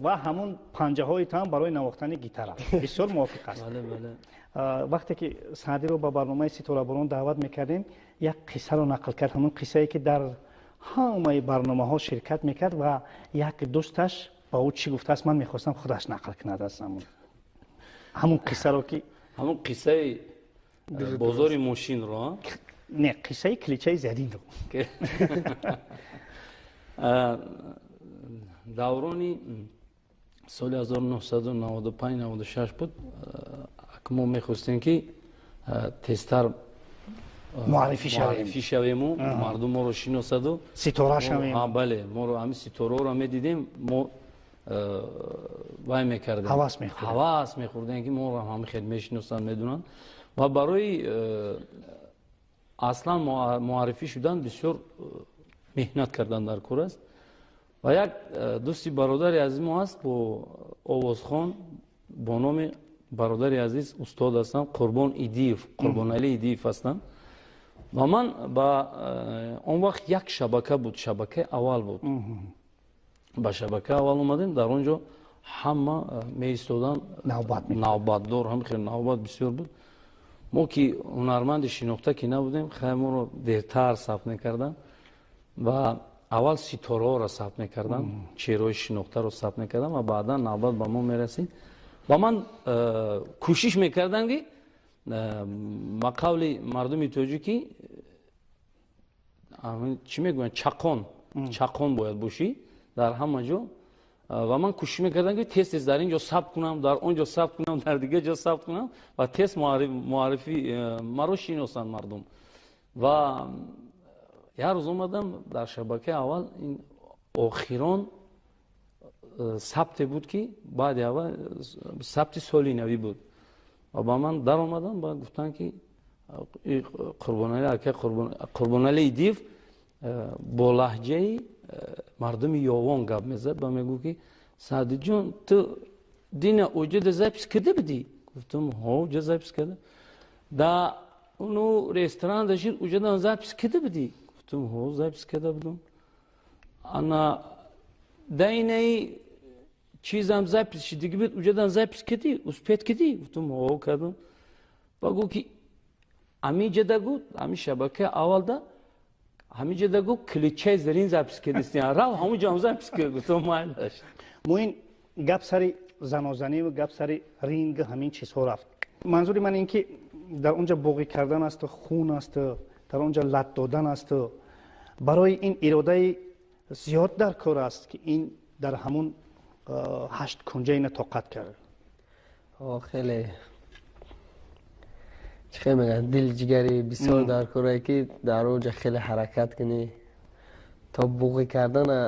ва ҳамун панҷаҳои ту ҳам барои навохтани гитара бисёр мувофиқ аст. Вақте ки Саъдиро ба барномаи Ситораборон даъват мекардем, як қиссаро нақл кард, ҳамун қиссае, ки дар ҳамаи барномаҳо ширкат мекард ва як дӯсташ ба ӯ чӣ гуфтааст, ман мехостам худаш нақл кунад аз ҳамун қиссаро, ки ҳамун қиссаи бозори мошинро? Не, қиссаи кличаи заринро. Даврони соли 1995-96 буд. Мо мехостем, ки тезтар муаррифӣ шавем, муаррифӣ шавему мардум моро шиносаду ситора шавем. Бале, моро ҳамин ситораро медидем, мо вай мекардем, ҳавас мехӯрдем, ҳавас мехӯрдем, ки моро ҳамин хел мешиносанд, медонанд. Ва барои аслан муаррифӣ шудан бисёр меҳнат кардан дар кор аст. Ва як дӯсти бародари азиз мо ҳаст, бо овозхон, бо номи бародари азиз, устод ҳастанд, Қурбон Идиев, Қурбоналӣ Идиев ҳастанд. Ва ман ба он вақт як шабака буд, шабакаи Аввал буд, ба шабакаи Аввал омадем. Дар он ҷо ҳама меистоданд навбатдор, ҳам хел навбат бисёр буд. Мо ки ҳунарманди шинохта ки набудем, хай, моро дертар сабт мекарданд ва аввал ситораҳоро сабт мекарданд, чеҳраҳои шинохтаро сабт мекарданд ва баъдан навбат ба мо мерасид. Ва ман кӯшиш мекардам, ки ба қавли мардуми тоҷикӣ чӣ мегӯянд, чақон чақон бояд бошӣ дар ҳама ҷо. Ва ман кӯшиш мекардам, ки тез тез дар ин ҷо сабт кунам, дар он ҷо сабт кунам, дар дигар ҷо сабт кунам ва тез муаррифӣ маро шиносанд мардум. Ва як рӯз омадам дар шабакаи Аввал. Ин охирон сабте буд, ки баъди аввал сабти соли навӣ буд. Ва ба ман даромадам, ба гуфтанд, ки Қурбоналӣ, акай Қурбоналӣ Идиев бо лаҳҷаи мардуми Ёвон гап мезад ва мегӯ, ки Саъдиҷон, ту дина уҷада запись кида будӣ? Гуфтам: ҳо, уҷа запись карда. Да уну ресторан дашид, уҷадан запись кида будӣ? Гуфтам: ҳо, запись карда будам. Ана даинаи чизам запись шидиги буд, уҷадан запись кидӣ, успеть кидӣ? Гуфтам: ҳо, кардам. Ба гӯ, ки ҳамиҷада гу, ҳамин шабакаи Аввалда ҳамиҷада гу, кличаи зарин запись кардистӣ, рав ҳамуҷам запись кард. Гуфтам: майлаш. Муин, гап сари занозанӣ ва гап сари ринг, ҳамин чизҳо рафт. Манзури ман ин ки дар он ҷо боғӣ кардан асту хун асту дар он ҷо лат додан асту барои ин иродаи зиёд дар кор аст, ки ин дар ҳамун ҳашт кунҷа ина тоқат кард. Хеле, чӣ хел мегӯянд, дилҷигари бисёр дар корае, ки дар он ҷо хеле ҳаракат кунӣ то буғӣ кардана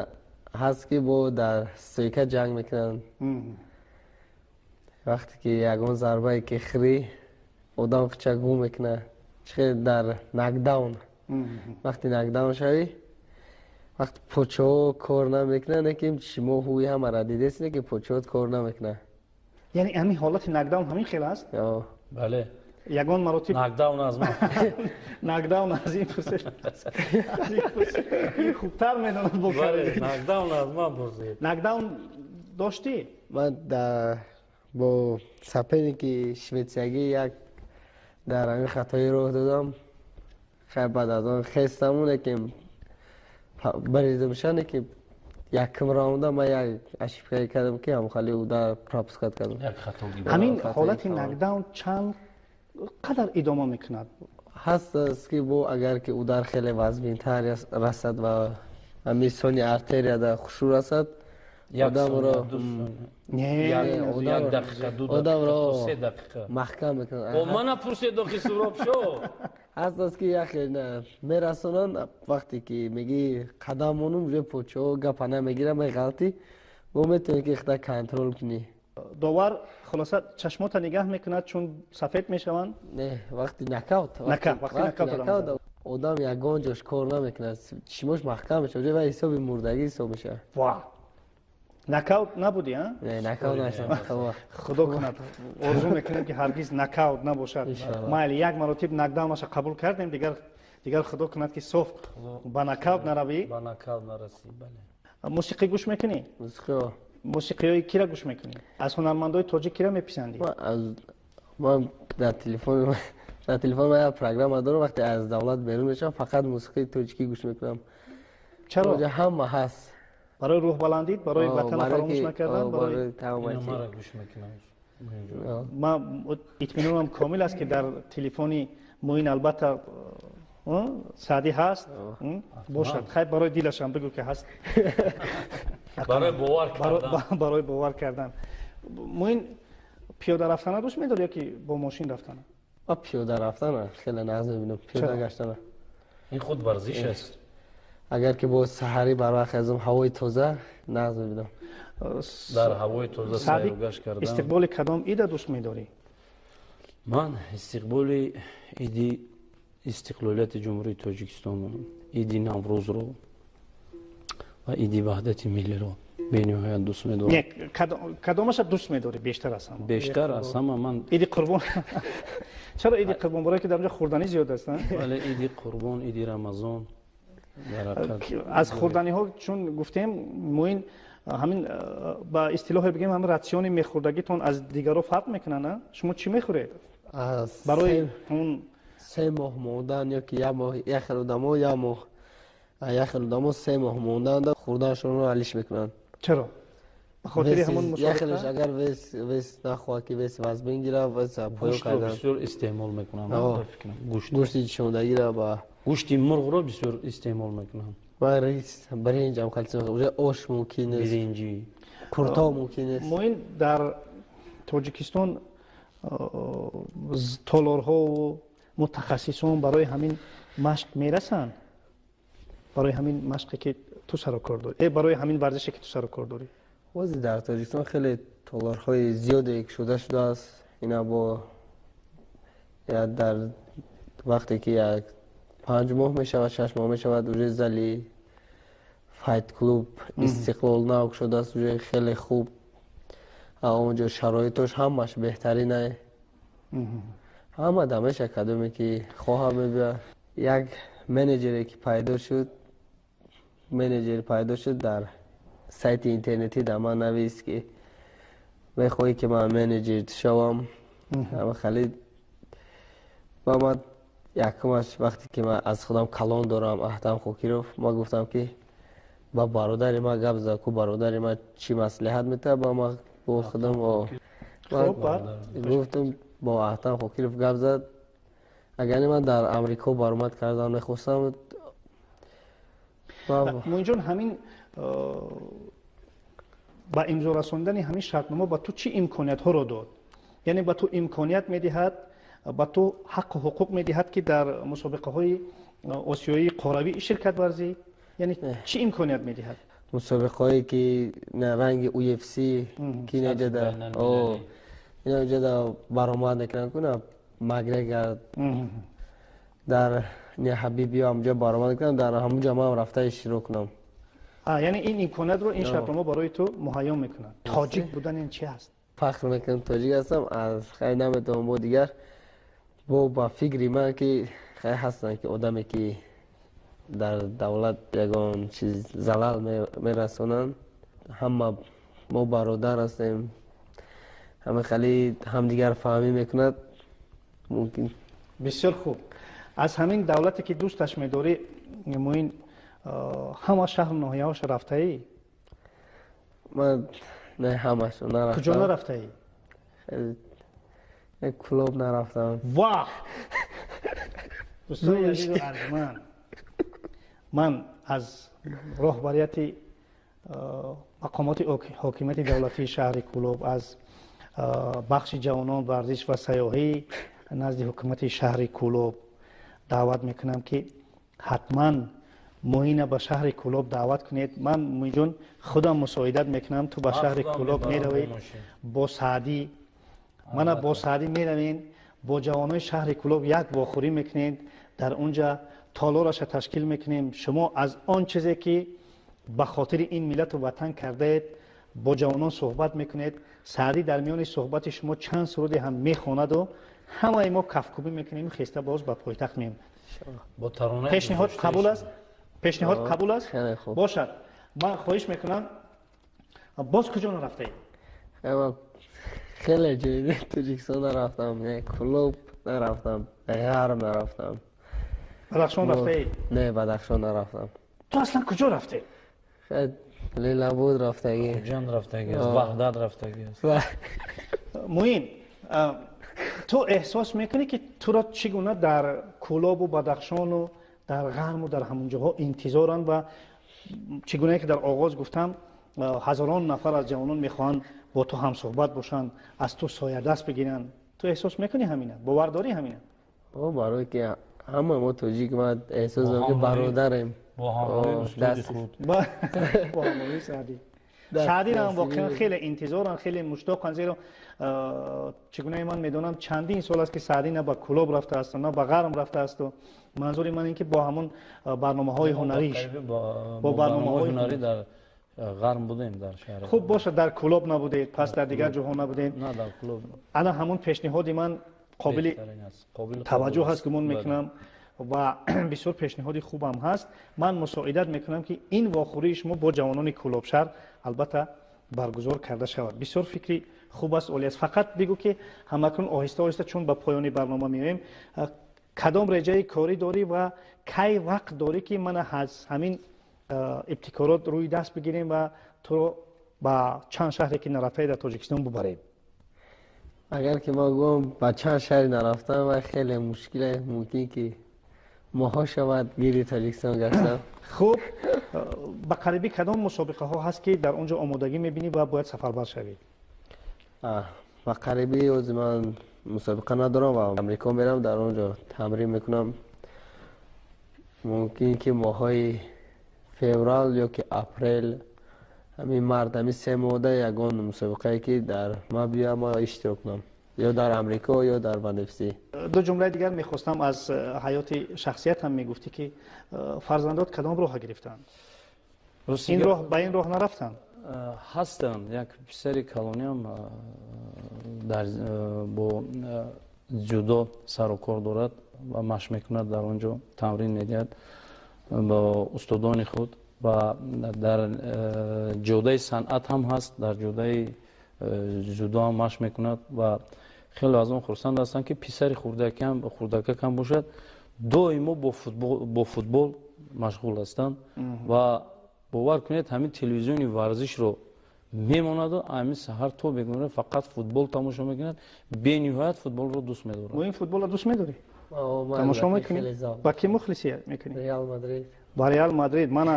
ҳаст, ки бо дар стойка ҷанг мекунанд. Вақте ки ягон зарбае ки хӯрӣ, одам хуча гум мекунад. Чӣ хел дар нокдаун, вақте нокдаун шавӣ, вақти почаҳо кор намекунанд, ки шумо ҳуи ҳамаро дидестед, ки почаҳот кор намекунад. Яъне ҳамин ҳолати нокдаун ҳамин хел аст? Бале. Ягон маротиб Нокдаун аз ман. Нокдаун аз ин пурсед, хубтар медонад бо. Нокдаун аз ман пурсед. Нокдаун доштӣ? Ман бо соперники шветсиягӣ як дар ҳамин хатои роҳ додам. Хай, баъд аз он хестаму лекин баридамшане ки якм раунда ман як ошибка кардам, ки ҳамхали удар пропускать кардам. Ҳамин ҳолати нокдаун чанд қадар идома мекунад? Ҳаст аст, ки бо агар ки удар хеле вазминтар расад ва ҳамин сони артерияда хушрӯ расад, одамро одамро маҳкам мекунад. Мана пурсед охи, Суробшо. Ҳаст аст, ки яхе мерасонанд, вақте ки мегӣ қадам монум, уже почаҳо гапа намегирам, меғалтӣ, бо метавонӣ ки худа контрол кунӣ. Довар хулоса чашмота нигаҳ мекунад, чун сафед мешаванд? Не, вақти нокаут. Вақти одам ягон ҷош кор намекунад, чишмош маҳкам мешавад уже ва ҳисоби мурдагӣ ҳисоб мешавад. Ва нокаут набудӣ, а? Не, нокаут нашудам. Худо кунад, орзу мекунем, ки ҳаргиз нокаут набошад. Майли, як маротиб нокдаунаша қабул кардем, дигар худо кунад, ки соф ба нокаут наравӣ. Ба нокаут нарасӣ, бале. Мусиқӣ гӯш мекунӣ? Мусиқӣ. Мусиқиҳои кира гӯш мекунӣ? Аз ҳунармандои тоҷик кира меписандӣ? Ман дар телефон як программа дорам, вақте аз давлат берун мешавам, фақат мусиқии тоҷикӣ гӯш мекунам. Чаро? Ҳама ҳаст. Барои рӯҳбаландид, барои ватана фаромӯш накардан? Барои гӯш мекунам. Ман итминонам комил аст, ки дар телефони Муин албатта Саъдӣ ҳаст бошад. Хайр, барои дилашам бигӯ, ки ҳаст. Барои бовар кардан. Барои бовар кардан. Муин, пиёда рафтана дӯст медорӣ ё ки бо мошин рафтана? Пиёда рафтана хеле нағз мебинам, пиёда гаштана. Ин худ варзиш аст. Агар ки бо саҳарӣ барвақт азм, ҳавои тоза нағз мебинам. Дар ҳавои тоза сайругашт кардан. Истиқболи кадом ида дӯст медорӣ? Ман истиқболи иди истиқлолияти Ҷумҳурии Тоҷикистон, иди Наврӯзро ва иди Ваҳдати миллиро бениҳоят дӯст медорам. Не, кадомаша дӯст медорӣ бештар аз ҳама? Бештар аз ҳама ман Иди Қурбон. Чаро иди Қурбон? Барое ки дар онҷо хӯрданӣ зиёд аст? Бале, иди Қурбон, иди Рамазон. Аз хӯрданиҳо чун гуфтем, Муин, ҳамин ба истилоҳе бигем, ҳамин ратсиони мехӯрдагитон аз дигаро фарқ мекунад, на? Шумо чӣ мехӯред барои он? 3 моҳ мондан ё ки як моҳ, як хел одамо як моҳ, як хел одамо 3 моҳ мондан хӯрданашонро алиш мекунанд. Чаро? Ба хотири ҳамон мусобиқа? Агар вес нахоҳад, ки вес вазбин гирад, вес поё кардан. Бисёр истеъмол мекунам. Гӯшти шондагира ба Гӯшти мурғро бисёр истеъмол мекунам. Ва рис, биринҷ ам хел, уже ош мумкин нест. Биринҷи. Курто мумкин нест. Муин, дар Тоҷикистон толорҳову мутахассисон барои ҳамин машқ мерасанд, барои ҳамин машқе, ки ту сару кор дорӣ, барои ҳамин варзише, ки ту сару кор дорӣ? Ҳозир дар Тоҷикистон хеле толорҳои зиёде кушода шудааст. Ина бо дар вақте ки як 5 моҳ мешавад, 6 моҳ мешавад, уже зали файт клуб Истиқлол нав кушодааст, уже хеле хуб, онҷо шароитош ҳамаш беҳтаринае. Ҳама дамеша кадоме ки хоҳа мебиёяд. Як менеҷере ки пайдо шуд, менеҷер пайдо шуд, дар сайти интернетӣ дар ман навист, ки мехоҳӣ, ки ман менеҷер шавам. Хеле ба ман якумаш, вақте ки ман аз худам калон дорам, Аҳтам Хокиров, ман гуфтам, ки ба бародари ман гап зад ку, бародари ман чӣ маслиҳат метавад ба ман. Бо худам гуфтам, бо Аҳтам Хокиров гап зад. Агар ман дар Амрико баромад кардан мехостам. Муинҷон, ҳамин ба имзо расондани ҳамин шартнома ба ту чӣ имкониятҳоро дод? Яъне ба ту имконият медиҳад, ба ту ҳаққу ҳуқуқ медиҳад, ки дар мусобиқаҳои осиёии қоравӣ ширкат варзӣ? Яъне чӣ имконият медиҳад? Мусобиқаҳое ки ранги UFC, ки инаҷада баромад мекунанд, куна Макгрегор дар Ҳабиб ё ҳамҷо баромад мекунанд, дар ҳамунҷо ман рафта иштирок кунам. Яъне ин имкониятро ин шартнома барои ту муҳайё мекунад. Тоҷик будан ин чи аст? Фахр мекунам, тоҷик ҳастам. Аз хай наметавонам бо дигар бо ба фикри ман, ки хай ҳастанд, ки одаме, ки дар давлат ягон чиз залал мерасонанд. Ҳама мо бародар ҳастем, ҳама хеле ҳамдигар фаҳмӣ мекунад мумкин. Бисёр хуб. Аз ҳамин давлате ки дӯсташ медорӣ, Муин, ҳама шаҳру ноҳияҳош рафтаӣ? Ман не, ҳамашо нарафтам. Куҷо нарафтаӣ? Кӯлоб нарафтам. Ваҳ! Дӯстони азизу арҷманд, ман аз роҳбарияти мақомоти ҳокимияти давлатии шаҳри Кӯлоб, аз бахши ҷавонон, варзиш ва сайёҳӣ назди ҳукумати шаҳри Кӯлоб даъват мекунам, ки ҳатман Муина ба шаҳри Кӯлоб даъват кунед. Ман, Муинҷон, худам мусоидат мекунам. Ту ба шаҳри Кӯлоб меравӣ бо Саъдӣ, мана бо Саъдӣ меравен, бо ҷавонони шаҳри Кӯлоб як вохӯрӣ мекунед, дар унҷа толораша ташкил мекунем. Шумо аз он чизе ки ба хотири ин миллату ватан кардаед, бо ҷавонон суҳбат мекунед. Саъдӣ дар миёни суҳбати шумо чанд суруде ҳам мехонаду ҳамаи мо кафкӯбӣ мекунем, хеста боз ба пойтахт меем. Пешниҳод қабул аст? Пешниҳод қабул аст бошад. Ман хоҳиш мекунам, боз куҷо нарафтаед? Хеле ҷои Тоҷикистон нарафтам. Кӯлоб нарафтам, Ғарм нарафтам. Бадахшон рафтаед? Не, Бадахшон нарафтам. Ту аслан куҷо рафтед? Лелабуд рафтагӣ. Хуҷанд рафтагӣ аст, Ваҳдат рафтагӣ аст. Муин, ту эҳсос мекунӣ, ки туро чӣ гуна дар Кӯлобу Бадахшону дар Ғарму дар ҳамон ҷоҳо интизоранд ва чӣ гунае ки дар оғоз гуфтам, ҳазорон нафар аз ҷавонон мехоҳанд бо ту ҳамсуҳбат бошанд, аз ту соядаст бигиранд? Ту эҳсос мекунӣ ҳамина? Бовар дорӣ ҳамина? Барое ки ҳама мо тоҷик, ман эҳсос дорам, ки бародарем. Бо ҳамроҳи устоди худ. Бо ҳамроҳи Саъдӣ. Саъдиро ҳам воқеан хеле интизоранд, хеле муштоқанд, зеро чӣ гунае ман медонам, чандин сол аст, ки Саъдӣ на ба Кӯлоб рафтаасту, на ба Ғарм рафтаасту. Манзури ман ин ки бо ҳамон барномаҳои ҳунариш. Бо барномаҳои ҳунарӣ дар Ғарм будем, дар шаҳри. Хуб бошад, дар Кӯлоб набудед, пас дар дигар ҷоҳо набудед. На, дар Кӯлоб. Ана ҳамон пешниҳоди ман қобили таваҷҷӯҳ аст, гумон мекунам, ва бисёр пешниҳоди хубам ҳаст. Ман мусоидат мекунам, ки ин вохӯрии шумо бо ҷавонони Кӯлобшаҳр албатта баргузор карда шавад. Бисёр фикри хуб аст, олӣ аст. Фақат бигӯ, ки ҳамакнун оҳиста оҳиста чун ба поёни барнома меоем, кадом реҷаи корӣ дорӣ ва кай вақт дорӣ, ки мана аз ҳамин ибтикорот рӯи даст бигирем ва туро ба чанд шаҳре ки нарафтаи дар Тоҷикистон бубарем? Агар ки ман гӯям ба чанд шаҳре нарафтам, ва хеле мушкиле, мумкин ки моҳҳо шавад гирди Тоҷикистон гаштам. Хуб, ба қарибӣ кадом мусобиқаҳо ҳаст, ки дар он ҷо омодагӣ мебинӣ ва бояд сафарбар шавӣ? Ба қарибӣ ҳозир ман мусобиқа надорам ва Амрико мерам, дар он ҷо тамрин мекунам. Мумкин ки моҳҳои феврал ё ки апрел, ҳамин март, ҳамин 3 моҳда ягон мусобиқае ки дар ма биёям, ма иштирок кунам, ё дар Амрико, ё дар ВАНФС. Ду ҷумлаи дигар мехостам, аз ҳаёти шахсият ҳам мегуфтӣ, ки фарзандот кадом роҳа гирифтанд, ин роҳ ба ин роҳ нарафтанд? Ҳастанд. Як писари калониам дар бо ҷудо сару кор дорад ва машқ мекунад, дар он ҷо тамрин медиҳад бо устодони худ ва дар ҷодаи санъат ҳам ҳаст, дар ҷодаи ҷудо ҳам машқ мекунад ва хеле аз он хурсанд ҳастанд, ки писари хурдакакам бошад, доимо бо футбол машғул ҳастанд ва бовар кунед, ҳамин телевизиони варзишро мемонаду ҳамин саҳар то бегоҳ фақат футбол тамошо мекунад. Бениҳоят футболро дӯст медорад. Ин футболро дӯст медорӣ, тамошо мекунӣ? Ба ки мухлисӣ мекунӣ? Реал Мадрид. Ба Реал Мадрид. Мана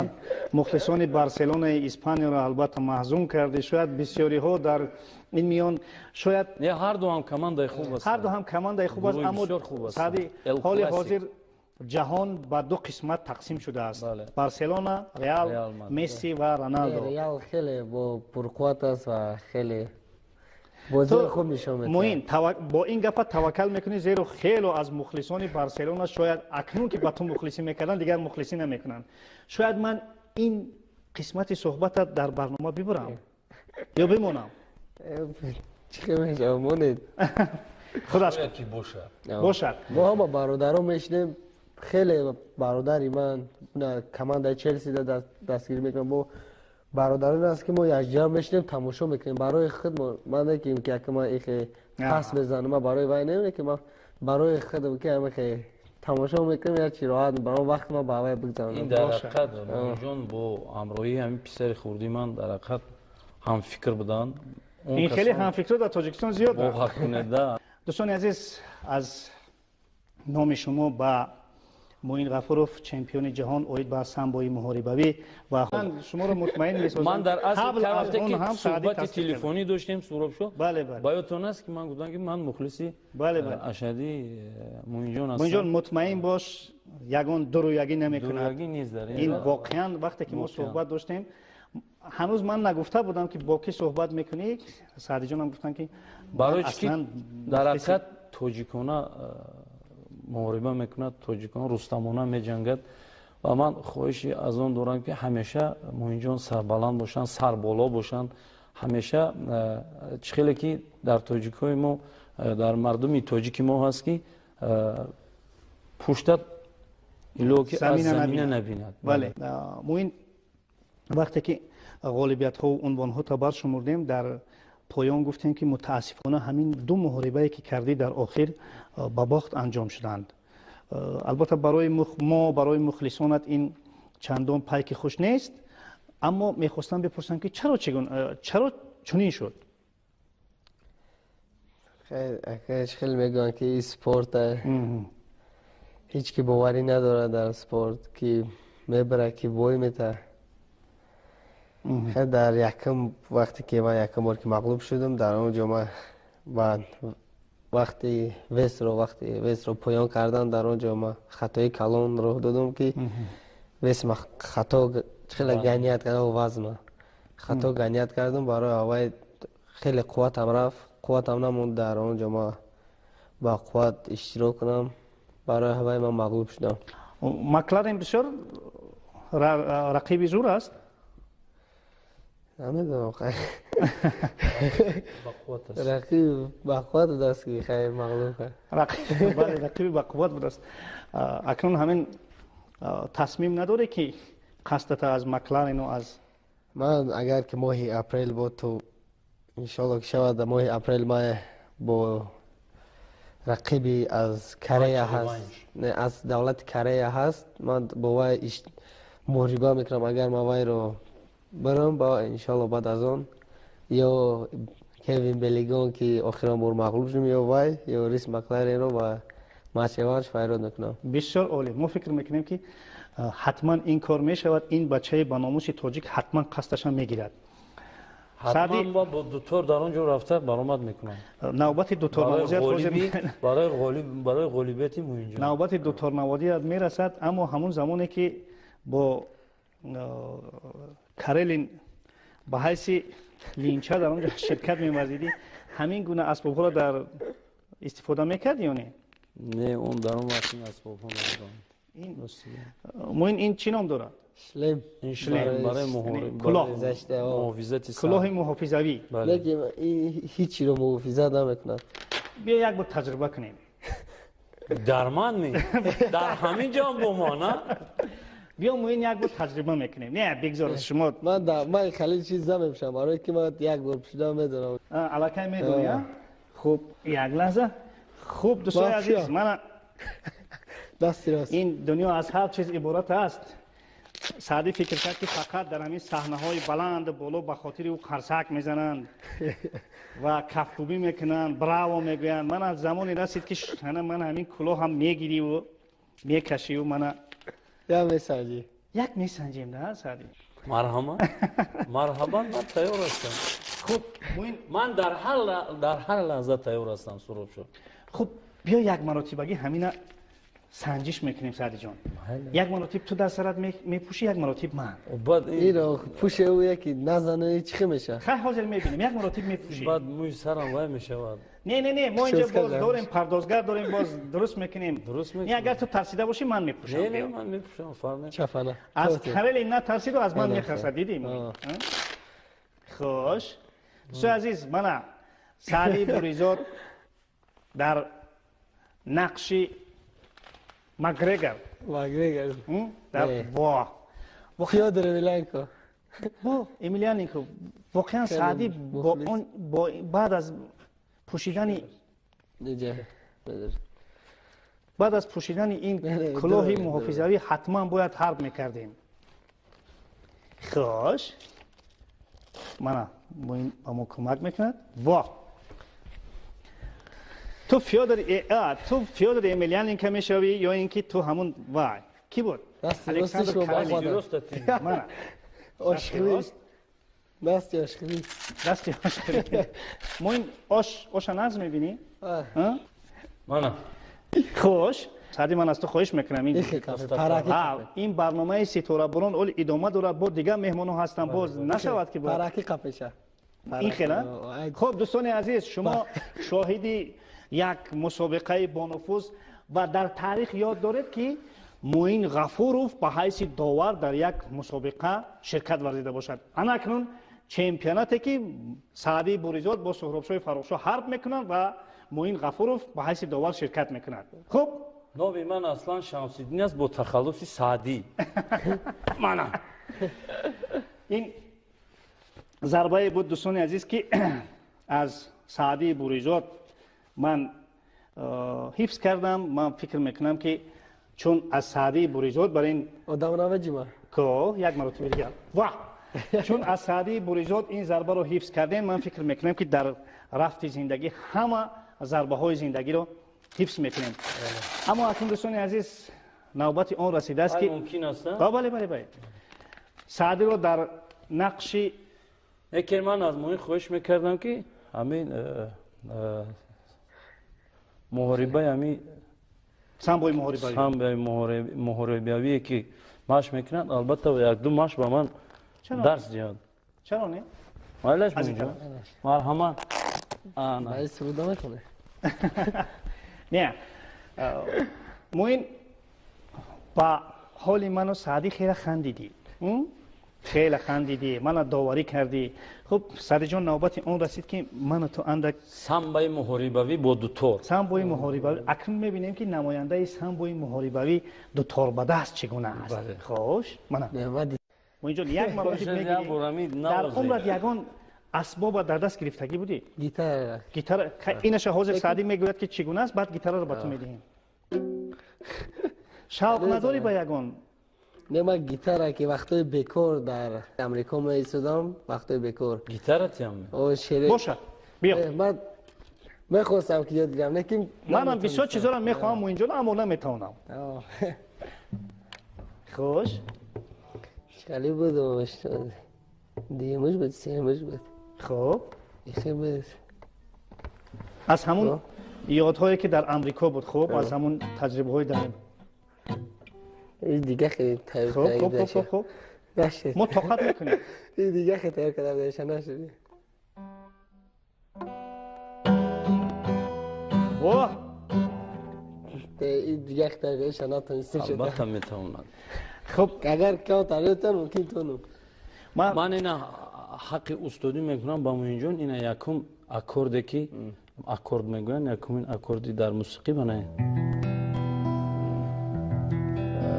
мухлисони Барселонаи Испанияро албатта маҳзун кардӣ. Шояд бисёриҳо дар ин миён шояд Не, ҳарду ҳам командаи хуб аст. Ҳарду ҳам командаи хуб аст, аммо Саъди, ҳоли ҳозир ҷаҳон ба ду қисмат тақсим шудааст: Барселона, Реал, Месси ва Роналдо. Реал хеле бо пурқувват аст ва хеле бозии хуб нишон медиҳад. Муин, бо ин гапа таваккал мекунӣ, зеро хело аз мухлисони Барселона шояд акнун ки ба ту мухлисӣ мекарданд, дигар мухлисӣ намекунанд. Шояд ман ин қисмати суҳбата дар барнома бибурам ё бимонам? Чӣ мешавад, монед. Худаш ки бошад. Бошад. Мо ҳама бародарон мешинем. Хеле бародари ман командаи Челсида дастгирӣ мекунам. Бо бародарон аст, ки мо якҷамъ мешинем, тамошо мекунем барои худ. Ман не ки яке ман ихе пас мезанам, ман барои вай не, ки ман барои худам ки ҳамахе Тамошо мекунам, як чи роҳат баром вақт ма ба ҳавай бигзаронам. Ин дар ҳақиқат Муинҷон бо ҳамроҳии ҳамин писари хурдии ман дар ҳақиқат ҳамфикр буданд. Ин хеле ҳамфикрҳо дар Тоҷикистон зиёд. Бовар кунед, да. Дӯстони азиз, аз номи шумо ба Муин Ғафуров, чемпиони ҷаҳон оид ба самбои муҳорибавӣ, ва ман шуморо мутмаин месозам. Ман дар асл вақте ки суҳбати телефонӣ доштем, Суҳробшо, бале, бале, ба ёдтон аст ки ман гуфтам, ки ман мухлиси бале, бале, ашадии Муинҷон ҳастам. Муинҷон, мутмаин бош, ягон дурӯягӣ намекунад. Дурӯягӣ нест дар ин. Воқеан вақте ки мо суҳбат доштем, ҳанӯз ман нагуфта будам, ки бо кӣ суҳбат мекунӣ, Саъдиҷонам гуфтанд, ки барои чӣ ки дар ҳақиқат тоҷикона муҳориба мекунад, тоҷикона рустамона меҷангад, ва ман хоҳиши аз он дорам, ки ҳамеша Муинҷон сарбаланд бошанд, сарболо бошанд, ҳамеша чӣ хеле ки дар тоҷикҳои мо, дар мардуми тоҷики мо ҳаст, ки пуштат ило ки аз замина набинад. Бале, Муин, вақте ки ғолибиятҳо, унвонҳо табар шумурдем, дар поён гуфтем, ки мутаассифона ҳамин ду муҳорибае, ки кардӣ, дар охир ба бохт анҷом шуданд. Албатта, барои мо, барои мухлисонат ин чандон пайки хуш нест, аммо мехостам бипурсам, ки чаро, чаро чунин шуд? Хеле мегӯянд, ки спорт ҳеҷ ки боварӣ надорад дар спорт, ки мебара, ки бой мета. Дар якум вақте ки ман якум бор ки мағлуб шудам, дар он ҷо ман ба вақти весро поён кардан, дар он ҷо ман хатои калон роҳ додам, ки вес ма хато хеле ганият кардам, вазна хато ганият кардам. Барои ҳавай хеле қувватам рафт, қувватам намонд дар он ҷо ман ба қувват иштирок кунам. Барои ҳавай ман мағлуб шудам. Макларен бисёр рақиби зур аст. Намедонам, рақиб бақувват будааст, ки хайр мағлуб кард. Бале, рақиби бақувват будааст. Акнун ҳамин тасмим надорӣ, ки қасдата аз Макларену аз Ман агар ки моҳи апрел бо ту, иншоалло, ки шавад, моҳи апрел ман бо рақиби аз Корея ҳаст, аз давлати Корея ҳаст, ман бо вай муҳориба мекунам. Агар ман вайро барам, ба иншоалло баъд аз он ё Кевин Белигон, ки охирон бор мағлуб шудем, ё вай, ё Рис Макларенро ба матч реванш файрод мекунам. Бисёр олӣ. Мо фикр мекунем, ки ҳатман ин кор мешавад. Ин бачаи баномуси тоҷик ҳатман қасдаша мегирад. Ҳатман бо дутор дар он ҷо рафта баромад мекунам. Навбати дуторнавозият барои ғолибияти Муинҷон. Навбати дуторнавозият мерасад, аммо ҳамун замоне ки бо Карелин ба ҳайси линча дар он ҷо ширкат меварзидӣ, ҳамин гуна асбобҳоро дар истифода мекард ё не? Не, он дар он вақт ин асбобҳо набуданд. Муин, ин чӣ ном дорад? Шлем. Ин шлем барои муҳофизати кулоҳи муҳофизавӣ. Лекин ҳечиро муҳофизат намекунад. Биё, як бор таҷриба кунем. Дар ман не, дар ҳамин ҷо бо мо на. Биё, Муин, як бор таҷриба мекунем. Не, бигзор шумо. Ман хеле чиз намепӯшам, барое ки ман як бор пӯшидам, медонам. Аллакай медонӣ? Хуб, як лаҳза. Хуб, дӯстони азиз, мана дасти рост. Ин дунё аз ҳар чиз иборат аст. Саъдӣ фикр кард, ки фақат дар ҳамин саҳнаҳои баланду боло ба хотири ӯ қарсак мезананд ва кафкӯбӣ мекунанд, браво мегӯянд. Ман аз замоне расид, ки ман ҳамин кулоҳам мегириву мекашиву мана як месанҷӣ. Як месанҷем, да, Саъдӣ? Марҳамат, марҳабан, ман тайёр ҳастам. Хуб, Муин. Ман дар ҳар лаҳза тайёр ҳастам, Суҳробшо. Хуб, биё, як маротибагӣ ҳамина санҷиш мекунем, Саъдиҷон. Як маротиб ту дар сарат мепӯшӣ, як маротиб ман. Иро пӯше, ӯ яки назана, чӣ хел мешавад? Хай, ҳозир мебинем. Як маротиб мепӯшӣ. Баъд мӯи сарам вай мешавад. Не, не, не, мо инҷа боз дорем, пардозгар дорем, боз дуруст мекунем. Дуруст. Не, агар ту тарсида бошӣ, ман мепӯшам. Не, не, ман мепӯшам, фарқ не. Чафана. Аз Карелин натарсиду аз ман метарсад, дидӣ? Хуш, дӯстои азиз, мана Саъди Буризод дар нақши Макгрегор. Макгрегор. Дар во. Фёдор Емельяненко. Бо Емельяненко. Воқеан, Саъдӣ бо он бо баъд аз пӯшидани Баъд аз пӯшидани ин кулоҳи муҳофизавӣ ҳатман бояд ҳарб мекардем. Хош, мана Муин ба мо кӯмак мекунад. Во, ту Фёдор Емельяненко мешавӣ ё ин ки ту ҳамун вай кӣ буд? Александр Карелин. Мана дасти ошхӯрӣ, дасти ошхӯрӣ. Муин, оша нағз мебинӣ? Мана. Хуш, Саъдӣ, ман аз ту хоҳиш мекунам, ин барномаи Ситорабурон оли идома дорад, бо дигар меҳмонҳо ҳастанд, боз нашавад ки параки қапеша ин хела. Хуб, дӯстони азиз, шумо шоҳиди як мусобиқаи бонуфуз ва дар таърих ёд доред, ки Муин Ғафуров ба ҳайси довар дар як мусобиқа ширкат варзида бошад. Ана акнун чемпионате ки Саъдии Буризод бо Суҳробшоҳи Фаррухшоҳ ҳарб мекунанд ва Муин Ғафуров ба ҳайси довар ширкат мекунад. Хуб, номи ман аслан Шамсиддин аст, бо тахаллуси Саъдӣ. Мана ин зарбае буд, дӯстони азиз, ки аз Саъдии Буризод ман ҳифз кардам. Ман фикр мекунам, ки чун аз Саъдии Буризод бар ин одам наваҷима ко як маротиба дигар ва чун аз Саъдии Буризод ин зарбаро ҳифз кардем, ман фикр мекунам, ки дар рафти зиндагӣ ҳама зарбаҳои зиндагиро ҳифз мекунем. Аммо акнун, дӯстони азиз, навбати он расидааст, ки мумкин аст. Бале, бале, бале, Саъдиро дар нақши Лекин ман аз Муин хоҳиш мекардам, ки ҳамин муҳорибаи ҳамин самбои муҳорибавӣ, самбои муҳорибавие ки машқ мекунад, албатта якду машқ ба ман дарс диҳад. Чаро не? Майлаш, марҳамат. Суруда метавонед? Не, Муин, ба ҳоли ману Саъдӣ хеле хандидӣ, хеле хандидӣ, мана доварӣ кардӣ. Хуб, Саъдиҷон, навбати он расид, ки ману ту андак самбаи муҳорибавӣ бо дутор. Самбои муҳорибавӣ. Акнун мебинем, ки намояндаи самбои муҳорибавӣ дуторбадаст чӣ гуна аст. Хош, мана Муинҷон, як маротиб мегирӣ. Дар умрат ягон асбоба дар даст гирифтагӣ будӣ? Гитара. Гитара инаша ҳозир Саъдӣ мегӯяд, ки чӣ гуна аст, баъд гитараро ба ту медиҳем. Шавқ надорӣ ба ягон? Не, ман гитара ки вақтҳои бекор дар Амрико меистодам, вақтҳои бекор. Гитара тиам? Бошад, биё. Ман мехостам, ки ёд гирам, лекин Манам бисёр чизоро мехоҳам, Муинҷон, аммо наметавонам. Хуш. Хеле буд, дуюмаш буд, сеюмаш буд. Хуб, ихе буд. Аз ҳамун ёдҳое, ки дар Амрико буд, хуб, аз ҳамун таҷрибаҳои дар дига хеле тайёр. Хуб, хуб, хуб, хуб, нашуд. Мо тоқат мекунем. Дига хеле тайёр кардам, даша нашуд. Во. Дига хеле тайёр карда натонистем. Албатта метавонад. Хуб, агар камтар ёдтан, мумкин тонум. Ман ина ҳаққи устодӣ мекунам ба Муинҷон. Ина якум аккорде, ки аккорд мегӯянд, якумин аккорди дар мусиқӣ. Бана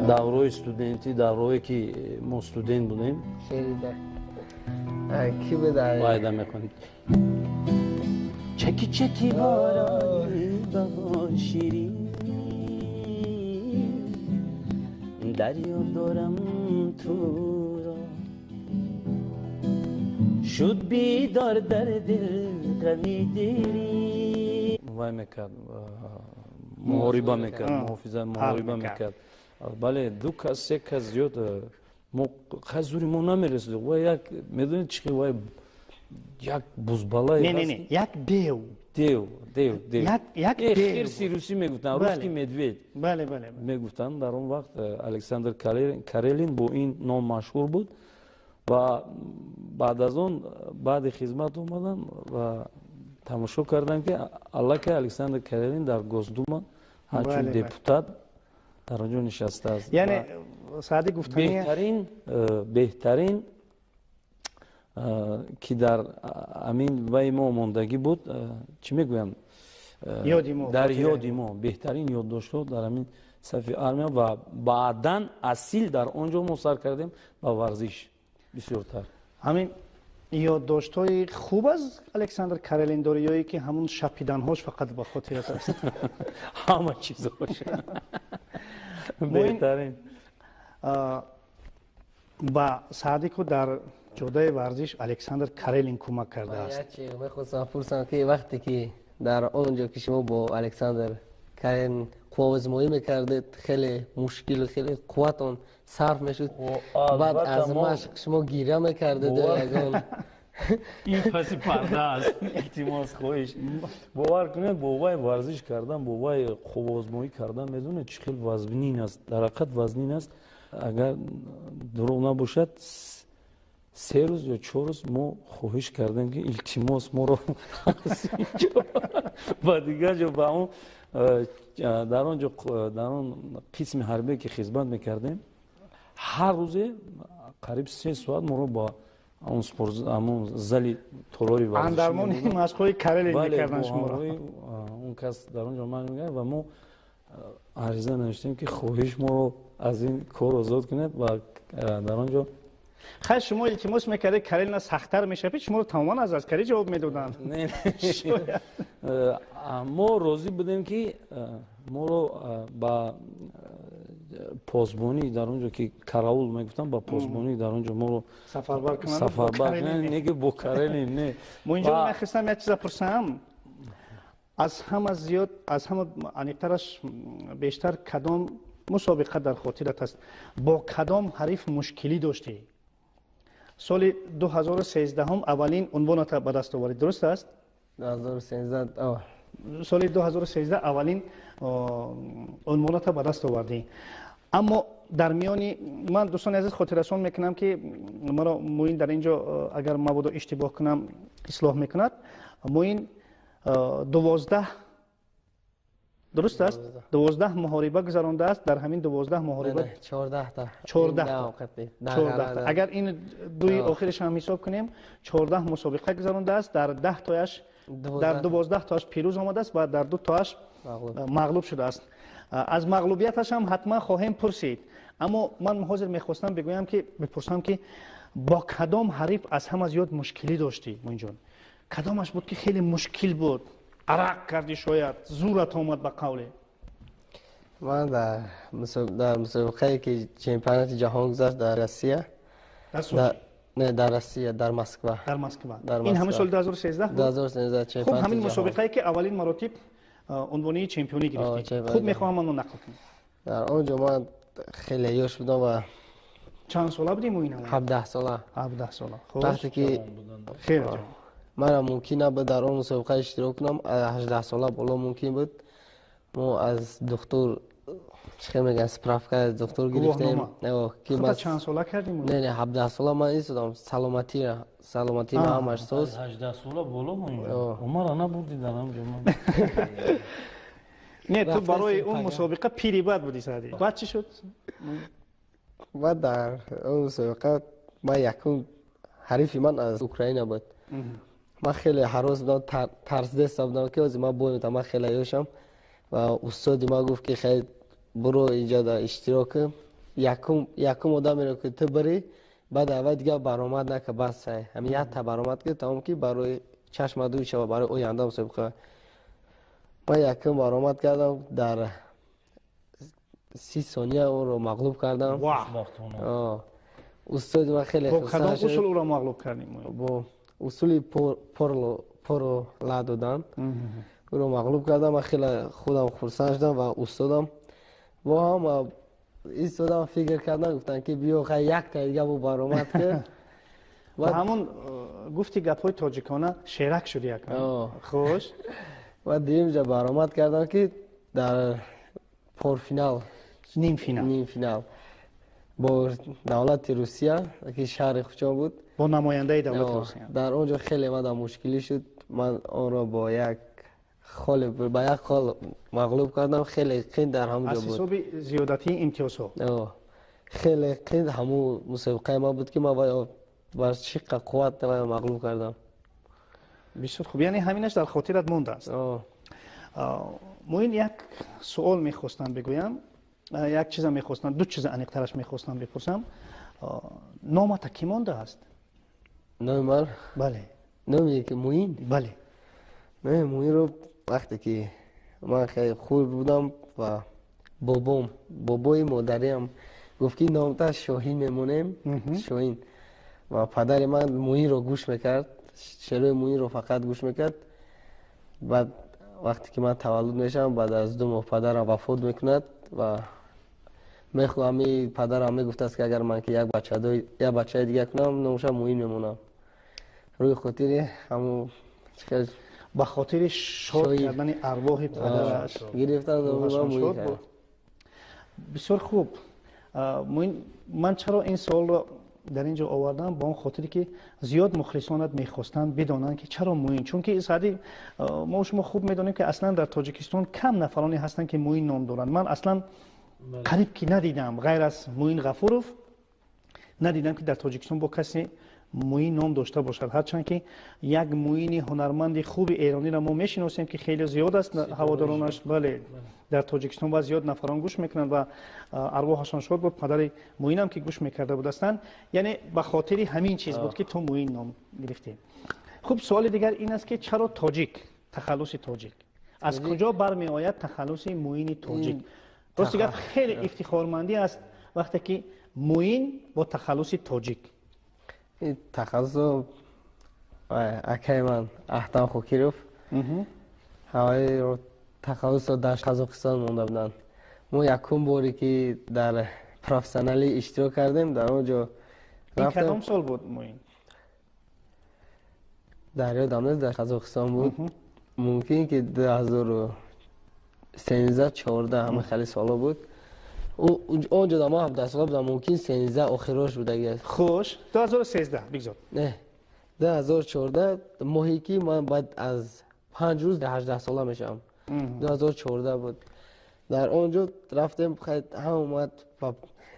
даврои студентӣ, даврое ки мо студент будем, вайда мехонем: чаки чаки борони баҳор ширин, дар ёд дорам туро, шуд бедор дар дил ғами дерин. Вай мекард, муҳориба мекард, муҳофиза, муҳориба мекард. Бале, ду кас, се кас зиёд мо хай зури мо намерасид. Вай як, медонед чӣ, вай як бузбалае. Не, не, не, як дев. Дев, дев, дев. Як дев. Хирси русӣ мегуфтанд, русский медведь бале бале мегуфтанд. Дар он вақт Александр Карелин бо ин ном машҳур буд ва баъд аз он, баъди хизмат омадам ва тамошо кардам, ки аллакай Александр Карелин дар Госдума ҳамчун депутат дар он ҷо нишастааст. Яъне, Саъдӣ, гуфтани беҳтарин, беҳтарин, ки дар амин вай мо мондагӣ буд, чӣ мегӯям, дар ёди мо беҳтарин ёддоштҳо дар ҳамин сафи армия ва баъдан асил дар он ҷо мо сар кардем ба варзиш бисёртар. Ҳамин. Ёддоштҳои хуб аз Александр Карелин дорӣ ё ки ҳамун шапиданҳош фақат ба хотират аст? Ҳама чизош беҳтарин. Ба Саъдику дар ҷодаи варзиш Александр Карелин кӯмак кардааст. Мехостам пурсам, ки вақте ки дар он ҷо ки шумо бо Александр Карелин қувваозмоӣ мекардед, хеле мушкил, хеле қувватон сарф мешуд, баъд аз машқ шумо гиря мекардед ягон? Ин паси парда аст, илтимос, хоҳиш, бовар кунед, бо вай варзиш кардан, бо вай қувваозмоӣ кардан, медонед, чӣ хел вазнин аст, дар ҳақиқат вазнин аст. Агар дурӯғ набошад, 3 рӯз ё 4 рӯз мо хоҳиш кардем, ки илтимос, моро ба дигар ҷо, ба он дар он ҷо, дар он қисми ҳарбие ки хизмат мекардем, ҳар рӯзе қариб 3 соат моро ба ҳамон зали толори андармони машқҳои Карелин мекардан шуморо. Он кас дар он ҷо ман мегӯяд ва мо ариза навиштем, ки хоҳиш, моро аз ин кор озод кунед ва дар он ҷо Хайр, шумо илтимос мекардед, Карелина сахттар мешавед, шуморо тамоман аз аскарӣ ҷавоб медоданд. Мо розӣ будем, ки моро ба посбонӣ дар он ҷо, ки караул мегуфтам, ба посбонӣ дар он ҷо моро сафарбар кунанд, не ки бо Карелин, не. Мо инҷо мехостам як чиза пурсам: аз ҳама зиёд, аз ҳама аниқтараш, бештар кадом мусобиқа дар хотират аст, бо кадом ҳариф мушкилӣ доштӣ? Соли 2013 аввалин унвоната ба даст овардӣ, дуруст аст? 2013. Соли 2013 аввалин унвоната ба даст овардӣ, аммо дар миёни ман, дӯстони азиз, хотиррасон мекунам, ки маро Муин дар ин ҷо, агар мабодо иштибоҳ кунам, ислоҳ мекунад. Муин 12, дуруст аст, 12 муҳориба гузарондааст. Дар ҳамин 12 муҳориба 14, агар ин дуи охираш ҳам ҳисоб кунем, 14 мусобиқа гузарондааст. Дар 10 тояш, дар 12 тоаш пирӯз омадааст ва дар ду тоаш мағлуб шудааст. Аз мағлубияташ ҳам ҳатман хоҳем пурсид, аммо ман ҳозир мехостам бигӯям, ки бипурсам, ки бо кадом ҳариф аз ҳама зиёд мушкилӣ доштӣ, Муинҷон? Кадомаш буд, ки хеле мушкил буд, арақ кардӣ, шояд зурат омад, ба қавле? Ман дар мусобиқае ки чемпионати ҷаҳон гузашт дар Россия, не, дар Россия, дар Москва. Дар Москва. Ин ҳамин соли 2013? 2013. Хуб, ҳамин мусобиқае ки аввалин маротиб унвонии чемпионӣ гирифтӣ. Хуб, мехоҳам манро нақл кунӣ. Дар он ҷо ман хеле ёш будам ва Чанд сола будӣ, Муин? 17 сола. 17 сола. Вақте ки Хеле мара мумкин набуд дар он мусобиқа иштирок кунам, 18 сола боло мумкин буд. Мо аз духтур, чӣ хел мегӯянд, справка аз духтур гирифтем. Чанд сола кардем? Не, 17 сола ман истодам, саломатии ман ҳамаш соз. 18 сола боло мара набурдӣ дар ҳамҷо. Не, ту барои он мусобиқа пири бад будӣ, Саъдӣ. Баъд чӣ шуд? Баъд дар он мусобиқа ман якум ҳарифи ман аз Украина буд. Ман хеле ҳарос будам, тарсдеста будам, ки ҳозир ман бой метавам, ман хеле ёшам. Ва устоди ман гуфт, ки хел буро, инҷа иштирок кун, якум одамеро ки ту барӣ, баъд аввал дигар баромад нака, бас, ҳамин якта баромад ки тамом, ки барои чашма дуй шава, барои оянда мусобиқа. Ман якум баромад кардам, дар 30 сония онро мағлуб кардам. Устоди ман хеле Бо кадом усул ӯро мағлуб кардем? Бо усули поро ла додан ӯро мағлуб кардам. Ман хеле худам хурсанд шудам ва устодам бо ҳама истодам, фикр кардам, гуфтам, ки биё, хай, якта дига бо баромад кар. Ва ҳамун гуфти гапҳои тоҷикона, шерак шуд як. Хуш. Ва дуюмҷа баромад кардам, ки дар полуфинал. Нимфинал. Нимфинал бо давлати Русия, ки шаҳри Хучон буд. Бо намояндаи давлати Русия. Дар он ҷо хеле мада мушкилӣ шуд. Ман онро бо як холи, ба як хол мағлуб кардам. Хеле қин дар ҳамон ҷо буд. Аз ҳисоби зиёдатии имтиёзҳо. Хеле қин ҳамун мусобиқаи ман буд, ки ман бар чӣ қувват мағлуб кардам. Бисёр хуб, яъне ҳаминаш дар хотират мондааст. Муин, як суол мехостам бигӯям, як чиза мехостам, ду чиза аниқтараш мехостам бипурсам. Номата кӣ мондааст? Номи ман? Бале. Номи ки Муин? Бале. Номи Муинро вақте ки ман хеле хурд будам ва бобом, бобои модариам гуфт, ки номта Шоҳин мемонем, Шоҳин. Ва падари ман Муинро гӯш мекард, шеърҳои Муинро фақат гӯш мекард. Баъд вақте ки ман таваллуд мешавам, баъд аз 2 моҳ падарам вафот мекунад ва мехоҳам, падарам мегуфтааст, ки агар ман ки як бачаи дига кунам, номаша Муин мемонам. Рӯи хотири ҳамун ба хотири шод кардани арвоҳи падараш гирифтан. Шод буд. Бисёр хуб. Ман чаро ин суолро дар ин ҷо овардам? Ба он хотире ки зиёд мухлисонат мехостанд бидонанд, ки чаро Муин, чунки, Саъдӣ, мо шумо хуб медонем, ки аслан дар Тоҷикистон кам нафароне ҳастанд, ки Муин ном доранд. Ман аслан қариб ки надидам, ғайр аз Муин Ғафуров надидам, ки дар Тоҷикистон бо касе Муин ном дошта бошад, ҳарчанд ки як Муини ҳунарманди хуби эрониро мо мешиносем, ки хеле зиёд аст ҳаводоронаш, бале, дар Тоҷикистон ва зиёд нафарон гӯш мекунанд ва арвоҳашон шод буд, падари Муинам ки гӯш мекарда будастанд. Яъне ба хотири ҳамин чиз буд, ки ту Муин ном гирифтӣ. Хуб, суоли дигар ин аст, ки чаро тоҷик, тахаллуси тоҷик аз куҷо бармеояд, тахаллуси Муини тоҷик? Рости гап, хеле ифтихормандӣ аст, вақте ки Муин бо тахаллуси тоҷик. Ин тахаллусо акаи ман Аҳтам Хокиров ҳаваиро тахаллусро дар Қазоқистон монда буданд. Мо якум боре ки дар профессионалӣ иштирок кардем, дар он ҷо кадом сол буд, Муин? Дар ёдам нест, дар Қазоқистон буд, мумкин ки 2013, 14, ҳама хеле соло буд. Он ҷо ман 17 сола будам, мумкин 13 охирош будагиаст. Хуш, 2013 бигзор. Не, 2014 моҳе ки ман баъд аз 5 рӯз 18 сола мешавам, 2014 буд. Дар он ҷо рафтем, ҳам омад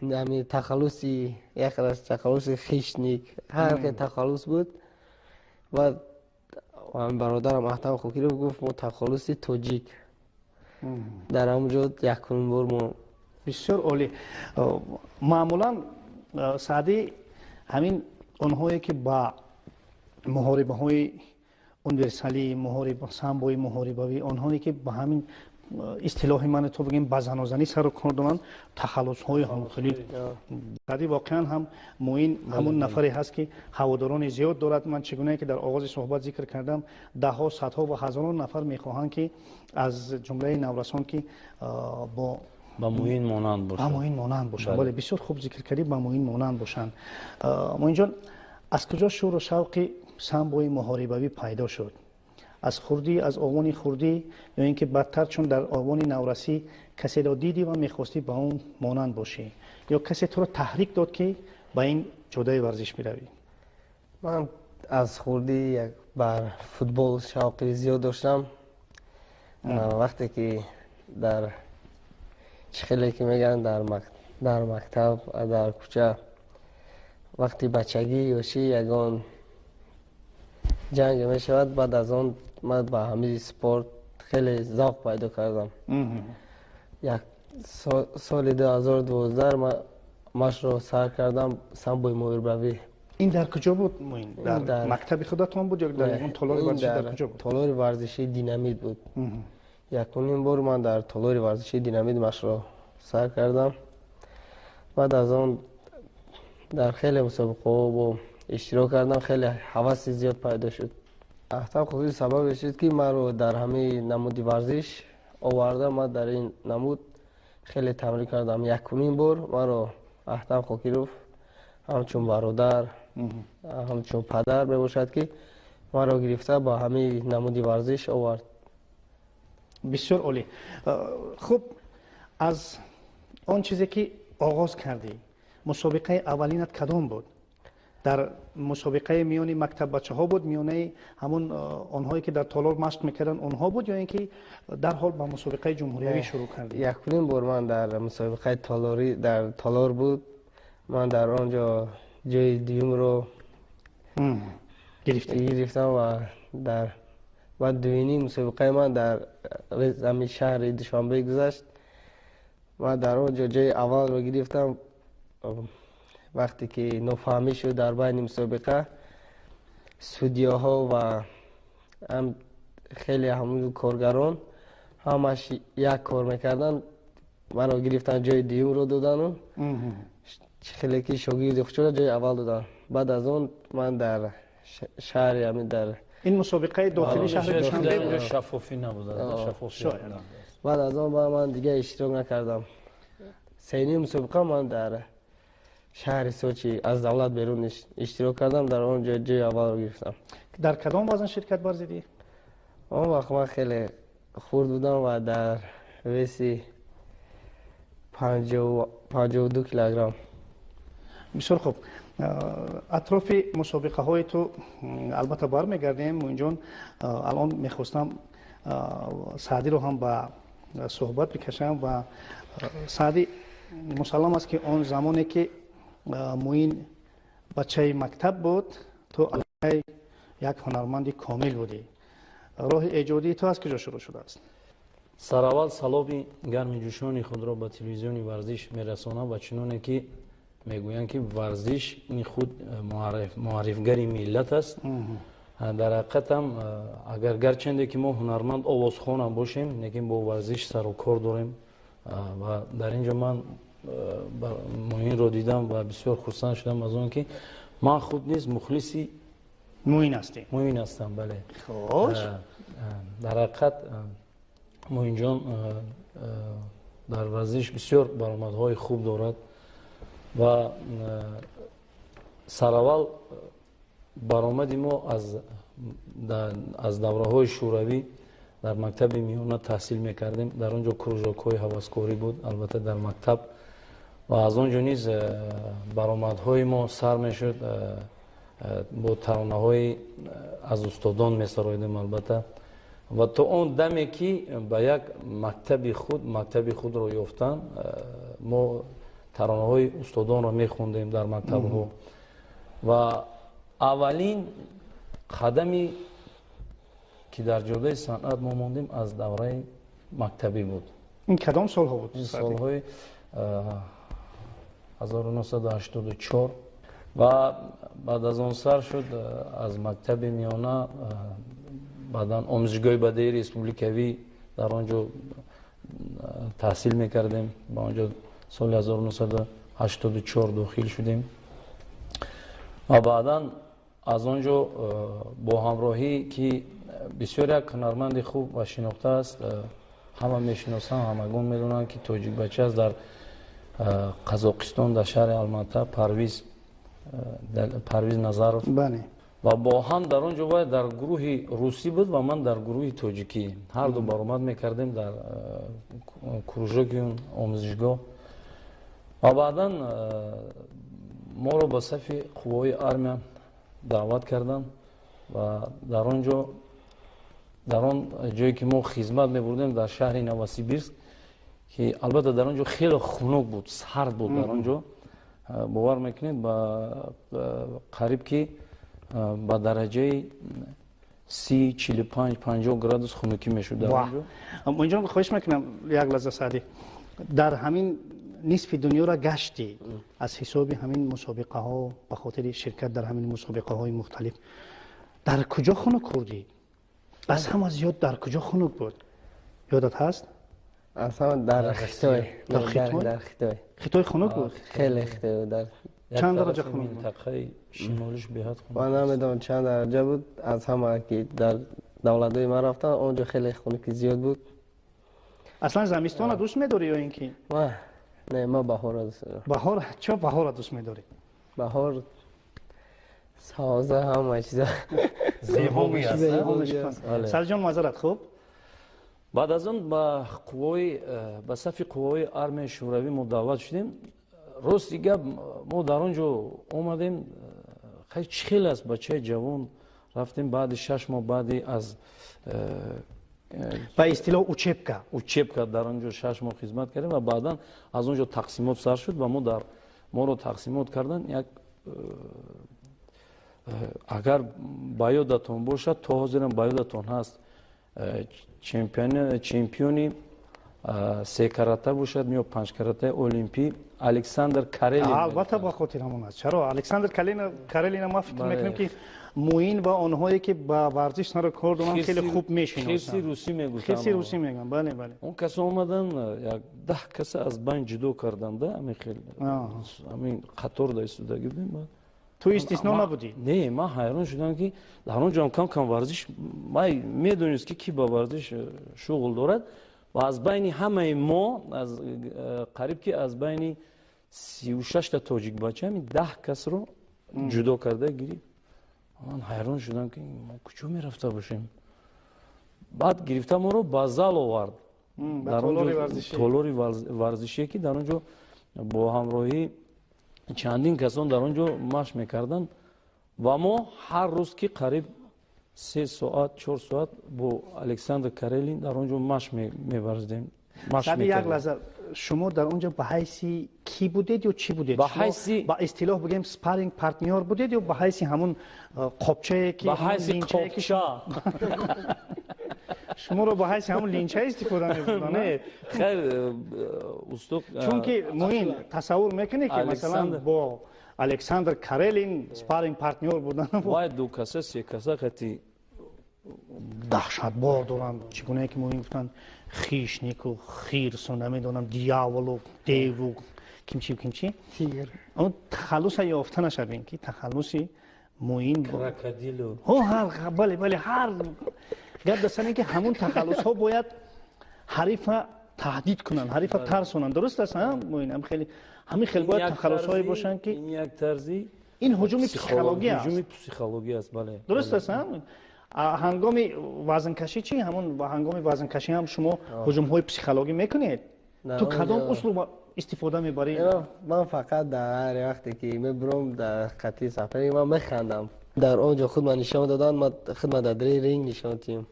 ҳами тахаллуси, яке аз тахаллуси хищник, ҳар хел тахаллус буд. Баъд бародарам Аҳтам Хокиров гуфт, мо тахаллуси тоҷик. Дар ҳамон ҷо якумин бор мо Бисёр олӣ. Маъмулан, Саъдӣ, ҳамин онҳое ки ба муҳорибаҳои универсалӣ, самбои муҳорибавӣ, онҳое ки ба ҳамин истилоҳи мани ту бигем, ба занозанӣ сару кор доранд, тахаллусҳои ҳамхелӣ. Саъдӣ, воқеан ҳам Муин ҳамун нафаре ҳаст, ки ҳаводорони зиёд дорад. Ман чӣ гунае ки дар оғози суҳбат зикр кардам, даҳҳо, садҳо ва ҳазорон нафар мехоҳанд, ки аз ҷумлаи наврасон, ки бо ба Муин монанд бошанд. Ба Муин монанд бошанд, бале, бисёр хуб зикр кардӣ, ба Муин монанд бошанд. Муинҷон, аз куҷо шӯру шавқи самбои муҳорибавӣ пайдо шуд? Аз хурдӣ, аз овони хурдӣ, ё ин ки баъдтар, чун дар овони наврасӣ касеро дидӣ ва мехостӣ ба он монанд бошӣ, ё касе туро таҳрик дод, ки ба ин ҷодаи варзиш биравӣ? Ман аз хурдӣ бар футбол шавқи зиёд доштам. Вақте ки дар чӣ хеле ки мегӯянд, дар мактаб, дар кӯча, вақти бачагӣ, ёшӣ ягон ҷанге мешавад, баъд аз он ман ба ҳамин спорт хеле завқ пайдо кардам. Як соли 2012 машқро сар кардам, самбои муҳорибавӣ. Ин дар куҷо буд, Муин? Дар мактаби худатон буд ё дар ягон толори варзишӣ, дар куҷо буд? Толори варзишии «Динамит» буд. Якумин бор ман дар толори варзишии «Динамит» машқро сар кардам. Баъд аз он дар хеле мусобиқаҳо бо иштирок кардам, хеле ҳаваси зиёд пайдо шуд. Аҳтам Хокиров сабабе шуд, ки маро дар ҳамаи намуди варзиш оварда. Ман дар ин намуд хеле тамрин кардам. Якумин бор маро Аҳтам Хокиров ҳамчун бародар, ҳамчун падар мебошад, ки маро гирифта ба ҳамаи намуди варзиш овард. Бисёр олӣ. Хуб, аз он чизе ки оғоз кардӣ, мусобиқаи аввалинат кадом буд? Дар мусобиқаи миёни мактаббачаҳо буд, миёнаи ҳамун онҳое ки дар толор машқ мекарданд, онҳо буд, ё ин ки дарҳол ба мусобиқаи ҷумҳуриявӣ шурӯъ кардӣ? Якумин бор ман дар мусобиқаи толорӣ, дар толор буд. Ман дар он ҷо ҷои дуюмро гирифтам ва дар баъд дуюмин мусобиқаи ман дар ҳамин шаҳри Душанбе гузашт. Ман дар он ҷо ҷои аввалро гирифтам. Вақте ки нофаҳмӣ шуд дар байни мусобиқа. Судьяҳо ва ҳам хеле ҳамун коргарон ҳамаш як кор мекарданд, маро гирифтан, ҷои дуюмро додану хеле ки шогирди худшона ҷои аввал доданд. Баъд аз он ман дар шаҳри ҳамин дар ин мусобиқаи дохили шаҳри Душанбе буд, шаффофӣ набуд. Баъд аз он ман дига иштирок накардам. Сеним мусобиқа ман дар шаҳри Сочи аз давлат берун иштирок кардам, дар он ҷо ҷои аввалро гирифтам. Дар кадом вазн ширкат варзидӣ? Он вақт ман хеле хурд будам ва дар веси 52 килограмм. Бисёр хуб. Атрофи мусобиқаҳои ту албатта бармегардем, Муинҷон. Алон мехостам Саъдиро ҳам ба суҳбат бикашам ва Саъди, мусаллам аст, ки он замоне ки Муин бачаи мактаб буд, ту аллакай як ҳунарманди комил будӣ. Роҳи эҷодии ту аз куҷо шурӯъ шудааст? Сараввал саломи гарми ҷӯшони худро ба телевизиони варзиш мерасонам ва чуноне ки мегӯянд, ки варзиш ин худ муаррифгари миллат аст. Дар ҳақиқатам, агар гарчанде ки мо ҳунарманд овозхонам бошем, лекин бо варзиш сару кор дорем ва дар ин ҷо ман Муинро дидам ва бисёр хурсанд шудам аз он ки ман худ низ мухлиси Муин ҳастӣ. Муин ҳастам, бале. Хош. Дар ҳақиқат, Муинҷон дар варзиш бисёр баромадҳои хуб дорад ва сараввал баромади мо аз давраҳои шӯравӣ дар мактаби миёна таҳсил мекардем, дар он ҷо кружокҳои ҳаваскорӣ буд, албатта дар мактаб, ва аз он ҷо низ баромадҳои мо сар мешуд, бо таронаҳои аз устодон месароидем, албатта, ва то он даме ки ба як мактаби худро ёфтан, мо таронаҳои устодонро мехондем дар мактабҳо. Ва аввалин қадами ки дар ҷодаи санъат мо мондем, аз давраи мактабӣ буд. Ин кадом солҳо буд? Ин солҳои 1984 ва баъд аз он сар шуд аз мактаби миёна, баъдан омӯзишгоҳи бадеии республикавӣ, дар он ҷо таҳсил мекардем, ба он ҷо соли 1984 дохил шудем ва баъдан аз он ҷо бо ҳамроҳӣ ки бисёр як ҳунарманди хуб ва шинохта аст, ҳама мешиносанд, ҳамагон медонанд, ки тоҷикбача аст, дар Қазоқистон, дар шаҳри Алмата, Парвиз Назаров ва бо ҳам дар он ҷо вай дар гурӯҳи русӣ буд ва ман дар гурӯҳи тоҷикӣ, ҳар ду баромад мекардем дар кружоки он омӯзишгоҳ. Ва баъдан моро ба сафи қувваҳои армия даъват карданд ва дар он ҷо, дар он ҷое ки мо хизмат мебурдем, дар шаҳри Новосибирск, ки албатта дар он ҷо хеле хунук буд, сард буд дар он ҷо, бовар мекунед, ба қариб ки ба дараҷаи 30, 45, 50 градус хунукӣ мешуд дар он ҷо. Муинҷон, хоҳиш мекунам, як лаҳза. Саъдӣ, дар ҳамин нисфи дунёро гаштӣ аз ҳисоби ҳамин мусобиқаҳо, ба хотири ширкат дар ҳамин мусобиқаҳои мухталиф. Дар куҷо хунук хӯрдӣ? Аз ҳама зиёд дар куҷо хунук буд, ёдат ҳаст? Аз ҳама дар Хитой. Дар Хитой? Дар Хитой. Хитой хунук буд? Хеле Хитой дар Чанд дараҷа хунук буд? Минтақаи шимолиш беҳад хунук. Ман намедонам, чанд дараҷа буд. Аз ҳама ки дар давлатҳои ман рафтам, он ҷо хеле хунуки зиёд буд. Аслан замистона дӯст медорӣ ё ин ки Не, ман баҳорро дӯст дорам. Баҳор? Чо баҳорро дӯст медорӣ? Баҳор соза, ҳама чиза. Зебо аст. Сарҷон, маъзарат, хуб. Баъд аз он ба сафи қувваҳои армияи шӯравӣ мо даъват шудем. Рости гап, мо дар он ҷо омадем, хай, чӣ хел аст, бачаи ҷавон рафтем, баъди 6 моҳ баъди аз Ба истилоҳ учебка. Учебка, дар он ҷо 6 моҳ хизмат кардем ва баъдан аз он ҷо тақсимот сар шуд ва мо дар моро тақсимот кардан. Як агар ба ёдатон бошад, то ҳозирам ба ёдатон ҳаст, чемпиони Се карата бошад ё панҷкаратаи олимпӣ, Александр Карелин. Албатта, ба хотир ҳамон аст. Чаро Александр Карелина ма фикр мекунем, ки Муин ва онҳое ки ба варзиш сару кор доранд, хеле хуб мешиносанд. Хирси русӣ мегуфтанд. Хирси русӣ мегӯянд, бале, бале. Он кас омадан, як 10 каса аз байн ҷудо карданда, ҳамин хел ҳамин қатор да истодагӣ будем. Ту истисно набудӣ? Не, ман ҳайрон шудам, ки дар он ҷо кам кам варзиш ман медонист, ки ки ба варзиш шуғл дорад, ва аз байни ҳамаи мо, аз қариб ки аз байни 36-та тоҷикбача, ҳамин 10 касро ҷудо карда гирифт. Ман ҳайрон шудам, ки мо куҷо мерафта бошем. Баъд гирифта моро ба зал овард, толори варзишие, ки дар он ҷо бо ҳамроҳӣ чандин касон дар он ҷо машқ мекарданд, ва мо ҳар рӯз ки қариб 3 соат, 4 соат бо Александр Карелин дар он ҷо машқ меварзидем. Як лаҳза, шумо дар он ҷо ба ҳайси кӣ будед ё чӣ будед? Ба ҳайси ба истилоҳ бигем, спарринг партнёр будед ё ба ҳайси ҳамун қопчае ки ба ҳайси қопча. Шуморо ба ҳайси ҳамун линча истифода мебурданд? Не, хайр, устод. Чунки, Муин, тасаввур мекунед, ки масалан бо Александр Карелин спарринг партнёр будан. Вай ду каса, се каса қати. Даҳшатбор доранд, чӣ гунае ки Муин гуфтанд, хищник у, хирсу, намедонам, дьявол у, деву, кимчи, кимчи. Он тахаллуса ёфта нашавем, ки тахаллуси Муин крокодилу. Ҳар, бале, бале, ҳар гап дастане, ки ҳамун тахаллусҳо бояд ҳарифа таҳдид кунанд, ҳарифа тарсонанд. Дуруст аст, Муин? Хеле ҳамин хел бояд тахаллусҳое бошанд, ки ин як тарзи ин ҳуҷуми психологӣ аст. Ҳуҷуми психологӣ аст, бале. Дуруст аст. Ҳангоми вазнкашӣ чӣ? Ҳамон ҳангоми вазнкашӣ ҳам шумо ҳуҷумҳои психологӣ мекунед? Ту кадом услуб истифода мебарӣ? Ман фақат дар ҳар вақте ки мебурам дар қатъи сафари ман механдам. Дар он ҷо худ ман нишон доданд, ман худ ман дар ринг нишон дидем.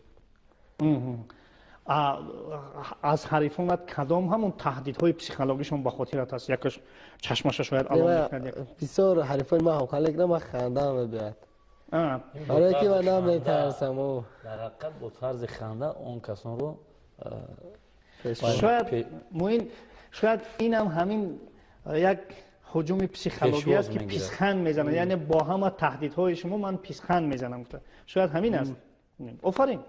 Аз ҳарифонат кадом ҳамон таҳдидҳои психологишон ба хотират аст? Якаш чашмаша шояд алон мекунад. Бисёр ҳарифои ман ҳавқалек ман хандам мебиёяд, барое ки ман наметарсам. Дар ҳақиқат, бо тарзи ханда он касонро. Шояд, Муин, шояд инам ҳамин як ҳуҷуми психологӣ аст, ки писханд мезанад, яъне бо ҳама таҳдидҳои шумо ман писханд мезанам. Шояд ҳамин аст. Офарин.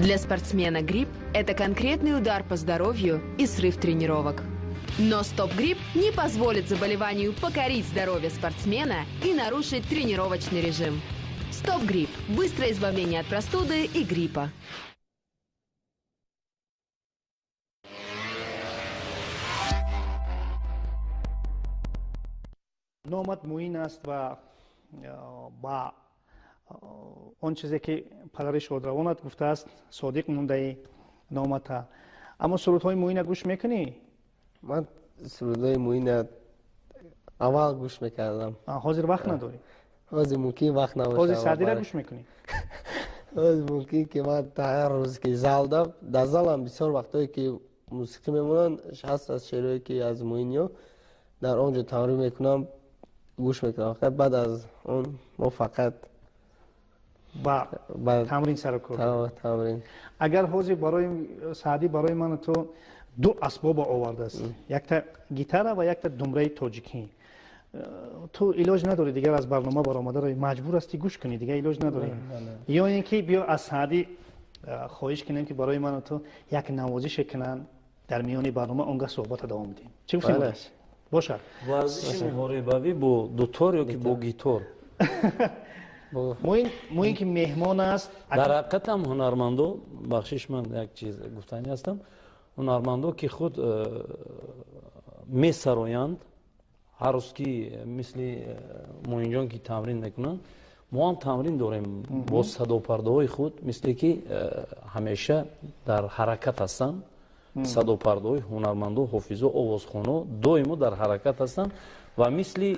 Для спортсмена грипп – это конкретный удар по здоровью и срыв тренировок. Но Стоп-грипп не позволит заболеванию покорить здоровье спортсмена и нарушить тренировочный режим. Стоп-грипп – быстрое избавление от простуды и гриппа. Номат Муин аст ва ба он чизе, ки падари шодравонат гуфтааст, содиқ мондаи номата. Аммо сурудҳои Муина гӯш мекунӣ? Ман сурудҳои Муина аввал гӯш мекардам. Ҳозир вақт надорӣ? Ҳозир мумкин вақт набошад. Ҳозир Саъдира гӯш мекунӣ? Ҳозир мумкин ки ман ҳар рӯз ки залда, дар залам бисёр вақтҳое ки мусиқӣ мемонанд, ҳаст аз шеърое ки аз Муинё, дар он ҷо тамрин мекунам, гӯш мекунам. Фақат баъд аз он мо фақат ба тамрин сару кор. Тамрин. Агар ҳозир барои Саъдӣ, барои ману ту ду асбоба овардааст, якта гитара ва якта думраи тоҷикӣ, ту илоҷ надорӣ дигар, аз барнома баромадаро маҷбур ҳастӣ гӯш кунӣ, дигар илоҷ надорӣ. Ё ин ки биё аз Саъдӣ хоҳиш кунем, ки барои ману ту як навозише кунанд дар миёни барнома, он гаҳ суҳбата давом диҳем. Чӣ гуфтем, бошад? Варзиши муҳорибавӣ бо дутор ё ки бо гитор? Муин ки меҳмон аст. Дар ҳақиқат ҳам ҳунармандо, бахшиш, ман як чиз гуфтанӣ ҳастам, ҳунармандо ки худ месароянд, ҳар рӯз ки мисли Муинҷон ки тамрин мекунанд, мо ҳам тамрин дорем бо садопардаҳои худ, мисле ки ҳамеша дар ҳаракат ҳастанд. Садопардаҳои ҳунармандо, ҳофизо, овозхоно доимо дар ҳаракат ҳастанд ва мисли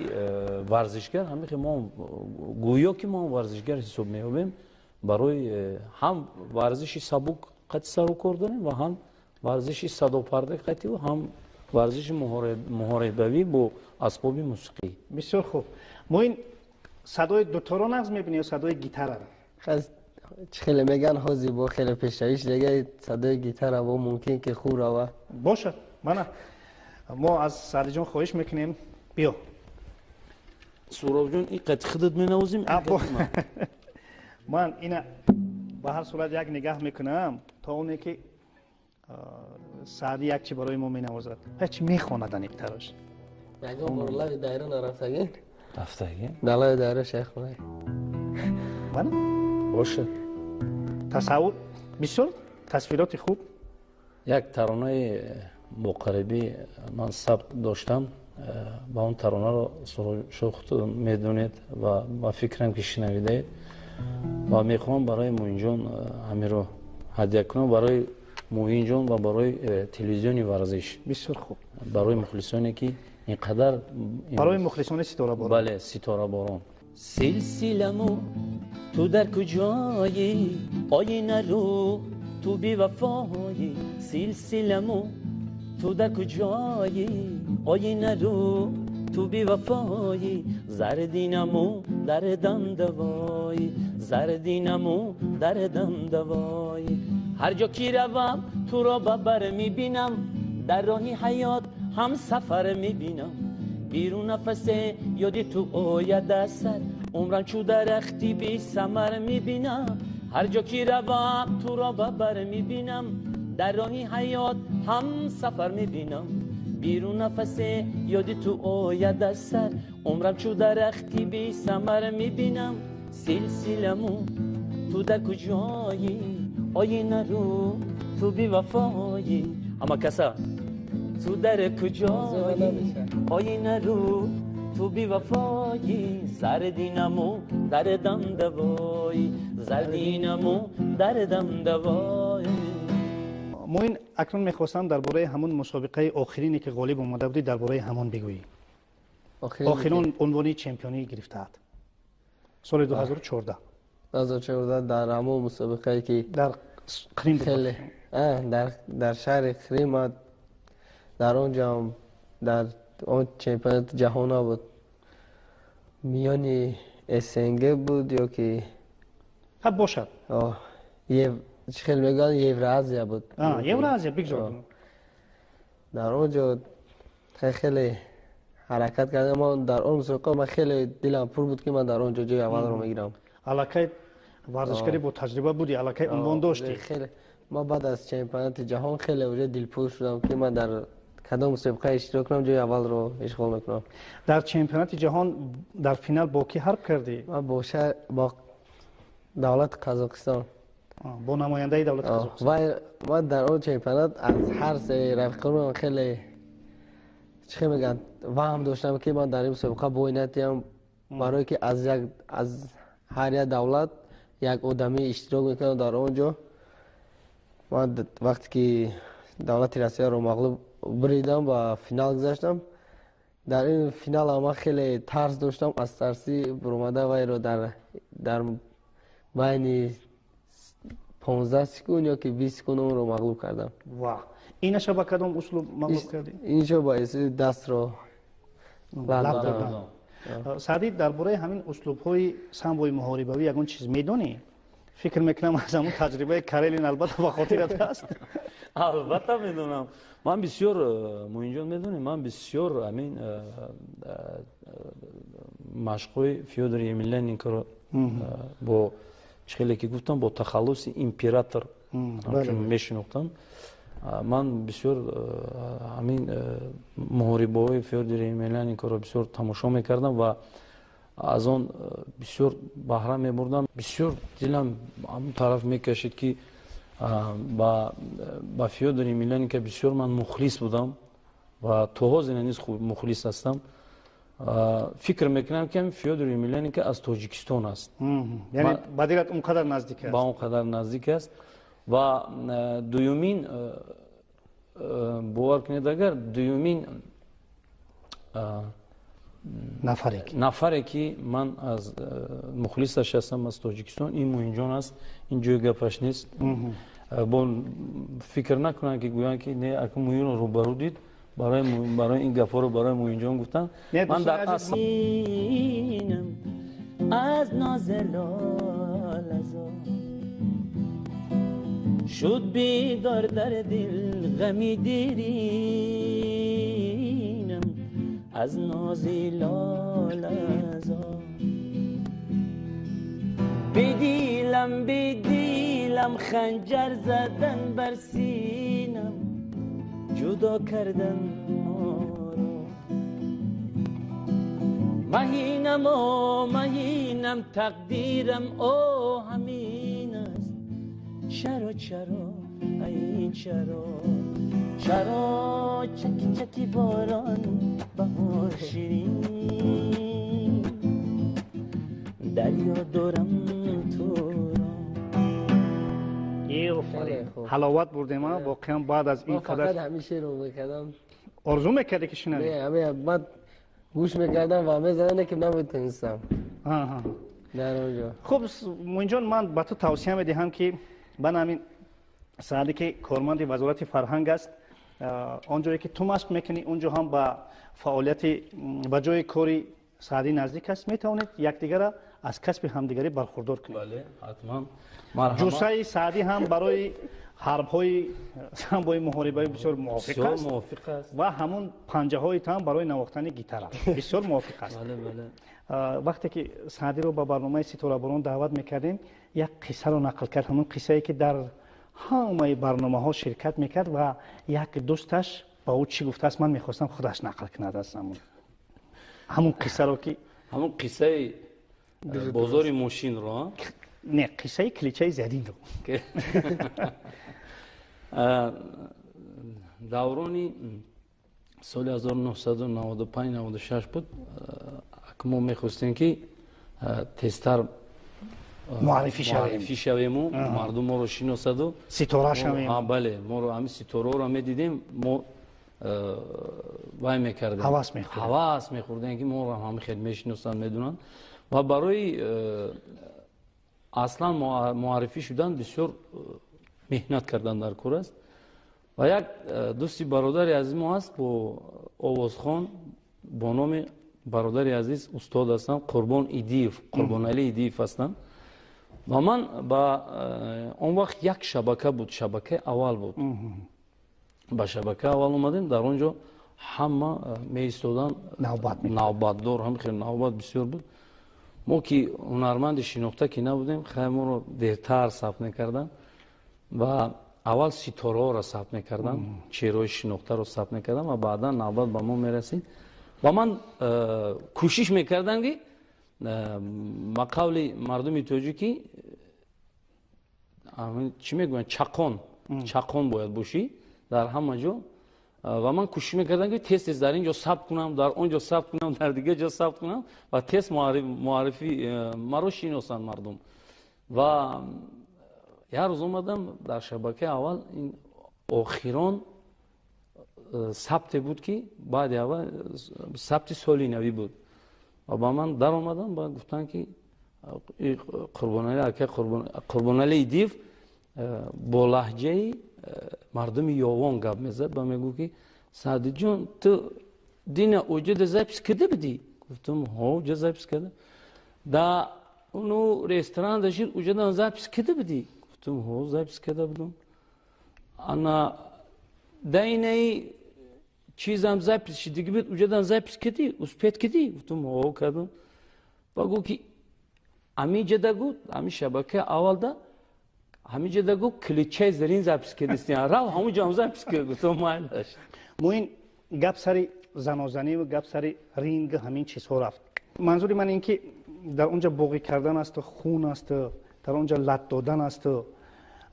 варзишгар ҳамихе мо гӯё ки мо варзишгар ҳисоб меёбем, барои ҳам варзиши сабук қати сару кор дорем ва ҳам варзиши садопарда қативу ҳам Варзиши муҳорибавӣ бо асбоби мусиқӣ. Бисёр хуб. Мо ин садои дуторо нағз мебинӣ ё садои гитараро? Чӣ хеле меган, ҳозир бо хеле пешравиш дега садои гитара бо мумкин ки хуб рава. Бошад. Мана мо аз Саъдиҷон хоҳиш мекунем, биё. Суробҷон, ин қати худат менавозим? Ман ина ба ҳар сурат як нигаҳ мекунам то оне ки Саъди як чи барои мо менавозад. Ҳеч мехонад аниқтараш. Ягон бор лави дайра нарафтагин? Рафтагин? Дар лави дайра шайхона. Мана? Бошад. Тасаввур бисёр тасвироти хуб. Як таронаи боқарибӣ ман сабт доштам, ба он таронаро шохт медонед ва ба фикрам ки шунавидаед ва мехоҳам барои Муинҷон ҳамиро ҳадя кунам, барои Муинҷон ва барои телевизиони варзиш. Бисёр хуб. Барои мухлисоне ки ин қадар, барои мухлисони ситораборон. Бале, ситораборон. Силсиламу ту дар куҷоӣ, оинару ту бевафоӣ. Силсиламу ту дар куҷоӣ, оинару ту бевафоӣ. Зардинаму дардам давоӣ, зардинаму дардам давоӣ. Ҳар ҷо ки равам туро ба бар мебинам, дар роҳи ҳаёт ҳам сафар мебинам. Берун нафасе ёди ту ояд аз сар, умрам чу дарахти бесамар мебинам. Ҳар ҷо ки равам туро ба бар мебинам, дар роҳи ҳаёт ҳам сафар мебинам. Берун нафасе ёди ту ояд аз сар, умрам чу дарахти бесамар мебинам. Силсиламу ту дар куҷоӣ, оинару ту бевафоӣ. Ҳама каса ту дар куҷоӣ, оинару ту бевафоӣ. Зардинаму дардам давоӣ, зардинаму дардам давоӣ. Мо ин акнун мехостам дар бораи ҳамон мусобиқаи охирине ки ғолиб омада будӣ, дар бораи ҳамон бигӯӣ. Охирон унвони чемпионӣ гирифтаат соли 2014. 2014 дар ҳамон мусобиқае ки дар Қрим хеле дар шаҳри Қрим, дар он ҷо дар он чемпионати ҷаҳона буд, миёни СНГ буд ё ки ха бошад, чӣ хел мегӯянд, Евроазия буд. Евроазия бигзор. Дар он ҷо хеле ҳаракат кардам. Ман дар он мусобиқа ман хеле дилам пур буд ки ман дар он ҷо ҷои аввалро мегирам. Аллакай варзишгари бо таҷриба будӣ, аллакай унвон доштӣ. Хеле ман баъд аз чемпионати ҷаҳон хеле уже дилпур шудам ки ман дар кадом мусобиқа иштирок кунам ҷои аввалро ишғол мекунам. Дар чемпионати ҷаҳон дар финал бо кӣ ҳарб кардӣ? Ман бо давлати Қазоқистон. Бо намояндаи давлати Қазоқистон. Ва ман дар он чемпионат аз ҳар се рафиқонам хеле чӣ мегӯянд ваҳм доштам ки ман дар ин мусобиқа бой натиҳам, барое ки аз ҳар як давлат як одамӣ иштирок мекунам дар он ҷо. Ман вақте ки давлати Россияро мағлуб буридам ба финал гузаштам. Дар ин финал ман хеле тарс доштам, аз тарсӣ буромада вайро дар байни 15 секунд ё ки 20 секунд онро мағлуб кардам. Ва инаша ба кадом услуб мағлуб кардӣ? Иншо ба дастро лаб додан. Саъдӣ, дар бораи ҳамин услубҳои самбои муҳорибавӣ ягон чиз медонӣ? Фикр мекунам аз ҳамон таҷрибаи Карелин албатта ба хотират аст. Албатта медонам. Ман бисёр, Муинҷон, медонем, ман бисёр ҳамин машқҳои Фёдор Емельяненкоро бо чӣ хеле ки гуфтам, бо тахаллуси император мешинохтам. Ман бисёр ҳамин муҳорибаҳои Фёдор Емельяненкоро бисёр тамошо мекардам ва аз он бисёр баҳра мебурдам. Бисёр дилам ҳамон тараф мекашид ки ба Фёдор Емельяненко бисёр ман мухлис будам ва то ҳозир низ мухлис ҳастам. Фикр мекунам ки Фёдор Емельяненко аз Тоҷикистон аст. Яъне ба дилат он қадар наздик аст? Ба он қадар наздик аст. Ва дуюмин, бовар кунед агар, дуюмин нафаре ки ман аз мухлисаш ҳастам аз Тоҷикистон, ин Муинҷон аст. Ин ҷои гапаш нест. Бо фикр накунанд ки гӯянд ки не, ака Муинро рӯбарӯ дид, Барои ин гапҳоро барои Муинҷон гуфтам. Ман дар асл аз ноз лолазор шуд бедор дар дил ғами деринам аз нози лолазор. Бедилам, бедилам, ханҷар задан бар синам, ҷудо кардан моро. Маҳинам, о маҳинам, тақдирам о ҳамин аст. Чаро, чаро, ай чаро, чаро чаки чаки борон баҳор ширин, дарё дорам туро. Ҳаловат бурдем, воқеан баъд аз ин қадар фақат ҳамин шеърро мекардам. Орзу мекардӣ ки шунавӣ? Не, ҳамин баъд гӯш мекардам ва мезадам, ки наметонистам дар он ҷо. Хуб, Муинҷон, ман ба ту тавсия медиҳам, ки бана ҳамин Саъде ки корманди Вазорати фарҳанг аст, он ҷое ки ту машқ мекунӣ, он ҷо ҳам ба фаъолияти ба ҷои кори Саъдӣ наздик аст, метавонед якдигара аз касби ҳамдигарӣ бархурдор кунед. Бале, ҳатман. Ҷуссаи Саъдӣ ҳам барои ҳарбҳои самбои муҳорибавӣ бисёр мувофиқ аст ва ҳамон панҷаҳои ту ҳам барои навохтани гитара бисёр мувофиқ аст. Вақте ки Саъдиро ба барномаи Ситораборон даъват мекардем, як қиссаро нақл кард, ҳамон қиссае ки дар ҳамаи барномаҳо ширкат мекард ва як дӯсташ ба ӯ чӣ гуфтааст, ман мехостам худаш нақл кунад аз ҳамон қиссаро ки ҳамон қиссаи бозори мошинро. Не, қиссаи кличаи заринро. Даврони соли 1995-96 буд. Мо мехостем, ки тезтар муаррифӣ шавем, муаррифӣ шавему мардум моро шиносаду ситора шавем. Бале, моро ҳамин ситораро медидем, мо вай мекардем, ҳавас мехӯрдем, ҳавас мехӯрдем, ки моро ҳамин хел мешиносанд, медонанд. Ва барои аслан муаррифӣ шудан бисёр меҳнат кардан дар кор аст. Ва як дӯсти бародари азиз мо ҳаст бо овозхон бо номи бародари азиз, устод ҳастанд, Қурбон Идиев, Қурбоналӣ Идиев ҳастанд. Ва ман ба он вақт як шабака буд, шабакаи аввал буд, ба шабакаи аввал омадем. Дар он ҷо ҳама меистоданд навбатдор, ҳам хел навбат бисёр буд. Мо ки ҳунарманди шинохта ки набудем, хай моро дертар сабт мекарданд ва аввал ситораҳоро сабт мекарданд, чеҳраҳои шинохтаро сабт мекарданд ва баъдан навбат ба мо мерасид. Ва ман кӯшиш мекардам, ки ба қавли мардуми тоҷикӣ чӣ мегӯянд, чақон, чақон бояд бошӣ дар ҳама ҷо. Ва ман кӯшиш мекардам, ки тез тез дар ин ҷо сабт кунам, дар он ҷо сабт кунам, дар дигар ҷо сабт кунам ва тез муаррифӣ маро шиносанд мардум. Ва як рӯз омадам дар шабакаи аввал, ин охирон сабте буд, ки баъди аввал сабти соли навӣ буд. Ва ба ман даромадам ба гуфтанд, ки Қурбоналӣ, акай Қурбоналӣ Идиев бо лаҳҷаи мардуми Ёвон гап мезад ва мегӯ, ки Саъдиҷон, ту дина уҷада запись кида будӣ? Гуфтам, ҳо, уҷа запись карда. Да уну ресторан дашид, уҷадан запись кида будӣ? Гуфтам, ҳо, запись карда будам. Ана даинаи чизам запись шидиги буд, уҷадан запись кидӣ, успеть кидӣ? Гуфтам, ҳо, кардам. Ба гӯ, ки ҳамиҷада гу, ҳамин шабакаи аввалда ҳамиҷада гу, кличаи зарин запись кардистӣ, рав ҳамуҷам запись кард. Гуфтам, майлаш. Муин, гап сари занозанӣ ва гап сари ринг, ҳамин чизҳо рафт. Манзури ман ин ки дар он ҷо боғӣ кардан асту, хун асту, дар он ҷо лат додан асту,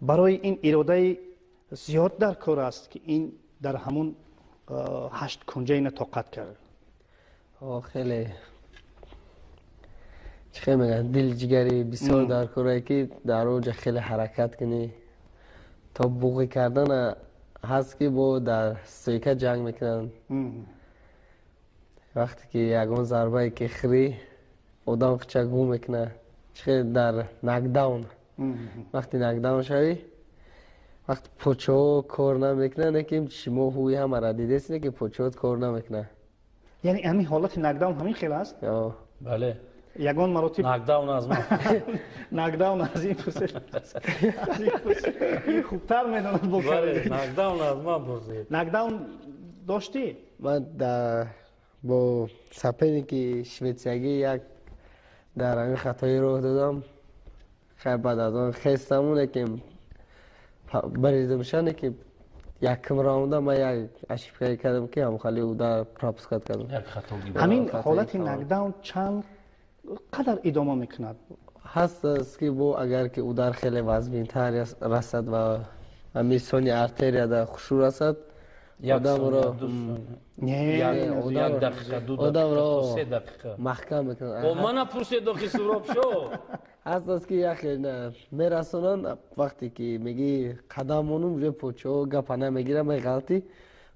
барои ин иродаи зиёд дар кор аст, ки ин дар ҳамун ҳашт кунҷа ина тоқат кард. Хеле, чӣ хел мегӯянд, дилҷигари бисёр дар корае, ки дар он ҷо хеле ҳаракат кунӣ то буғӣ кардана ҳаст, ки бо дар стойка ҷанг мекунанд. Вақте ки ягон зарбае ки хӯрӣ, одам хуча гум мекунад. Чӣ хел дар нокдаун, вақте нокдаун шавӣ, Вақт почаҳо кор намекунанд, ки шумо ҳуи ҳамаро дидесине, ки почаҳот кор намекунад. Яъне ҳамин ҳолати нокдаун ҳамин хел аст? Бале. Ягон маротиб нокдаун аз ман. Нокдаун аз ин пурсед. Хубтар медонад бо бале, нокдаун аз ман пурсед. Нокдаун доштӣ? Ман бо соперники шветсиягӣ як дар ҳамин хатои роҳ додам. Хайр, баъд аз он хестаму, лекин баридамшане, ки якм раунда ман як ошибкае кардам, ки ҳамхали удар пропускать кардам. Ҳамин ҳолати нокдаун чанд қадар идома мекунад? Ҳаст аст, ки бо агар ки удар хеле вазминтар расад ва ҳамин сони артерияда хушрӯ расад, одамро одамро маҳкам мекунад. Мана пурсед, охи, Суробшо. Ҳаст аст, ки яхе мерасонанд, вақте ки мегӣ қадам монум, уже почаҳо гапа намегирам, меғалтӣ,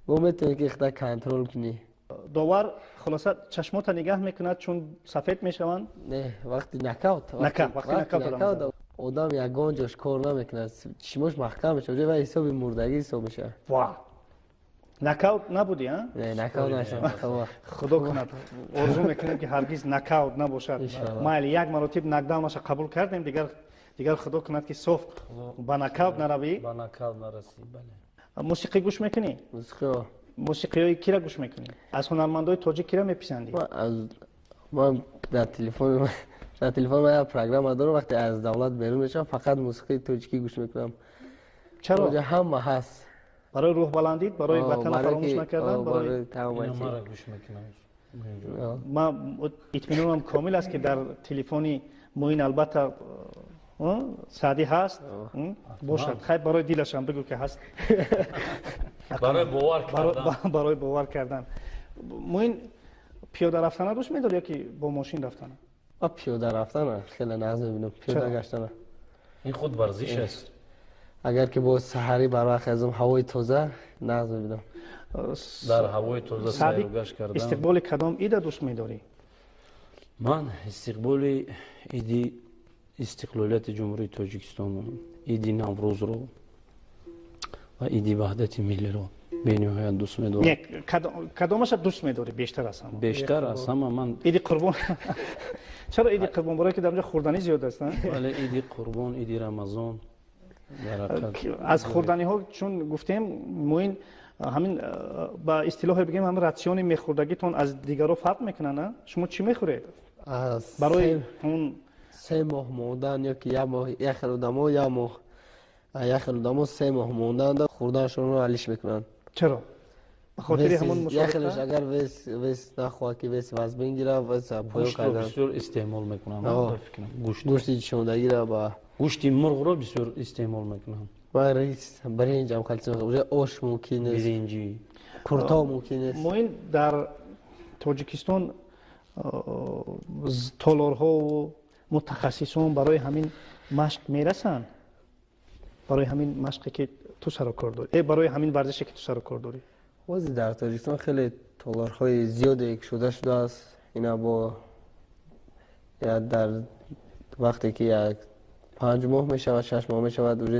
бо метавонӣ ки худа контрол кунӣ. Довар хулоса чашмота нигаҳ мекунад, чун сафед мешаванд? Не, вақти нокаут. Вақти одам ягон ҷош кор намекунад, чишмош маҳкам мешавад, ва ҳисоби мурдагӣ ҳисоб мешавад. Ва нокаут набудӣ, а? Не, нокаут нашудам. Худо кунад, орзу мекунем, ки ҳаргиз нокаут набошад. Майли, як маротиб нокдаунаша қабул кардем, дигар худо кунад, ки соф ба нокаут наравӣ. Ба нокаут нарасӣ, бале. Мусиқӣ гӯш мекунӣ? Мусиқӣ. Мусиқиҳои кира гӯш мекунӣ? Аз ҳунармандои тоҷик кира меписандӣ? Ман дар телефон як программа дорам, вақте аз давлат берун мешавам, фақат мусиқии тоҷикӣ гӯш мекунам. Чаро? Ҳама ҳаст. Барои рӯҳбаландид, барои ватана фаромӯш накардан? Барои гӯш мекунам. Ман итминонам комил аст, ки дар телефони Муин албатта Саъдӣ ҳаст бошад. Хайр, барои дилашам бигӯ, ки ҳаст. Барои бовар кардан. Барои бовар кардан. Муин, пиёда рафтана дӯст медорӣ ё ки бо мошин рафтана? Пиёда рафтана хеле нағз мебинам, пиёда гаштана. Ин худ варзиш аст. Агар ки бо саҳарӣ барвақт азм, ҳавои тоза, нағз мебинам. Дар ҳавои тоза сайру гашт кардан. Истиқболи кадом ида дӯст медорӣ? Ман истиқболи иди истиқлолияти Ҷумҳурии Тоҷикистон, иди Наврӯзро ва иди Ваҳдати миллиро бениҳоят дӯст медорам. Кадомаша дӯст медорӣ бештар аз ҳама? Бештар аз ҳама ман Иди Қурбон. Чаро иди Қурбон? Барое ки дар онҷо хӯрданӣ зиёд аст? Бале, иди Қурбон, иди Рамазон. Аз хӯрданиҳо чун гуфтем, Муин, ҳамин ба истилоҳе бигем, ҳамин ратсиони мехӯрдагитон аз дигаро фарқ мекунад, на? Шумо чӣ мехӯред барои он? 3 моҳ мондан ё ки як моҳ, як хел одамо як моҳ, як хел одамо 3 моҳ мондан, хӯрданашонро алиш мекунанд. Чаро? Ба хотири ҳамон мусобиқа? Агар вес нахоҳад, ки вес вазбин гирад, вес поё кардан. Бисёр истеъмол мекунам. Гӯшти шондагира ба Гӯшти мурғро бисёр истеъмол мекунам. Ва рис, биринҷ ам хел, уже ош мумкин нест. Биринҷи. Курто мумкин нест. Муин, дар Тоҷикистон толорҳову мутахассисон барои ҳамин машқ мерасанд, барои ҳамин машқе, ки ту сару кор дорӣ, барои ҳамин варзише, ки ту сару кор дорӣ? Ҳозир дар Тоҷикистон хеле толорҳои зиёде кушода шудааст. Ина бо дар вақте ки як 5 моҳ мешавад, 6 моҳ мешавад, уже.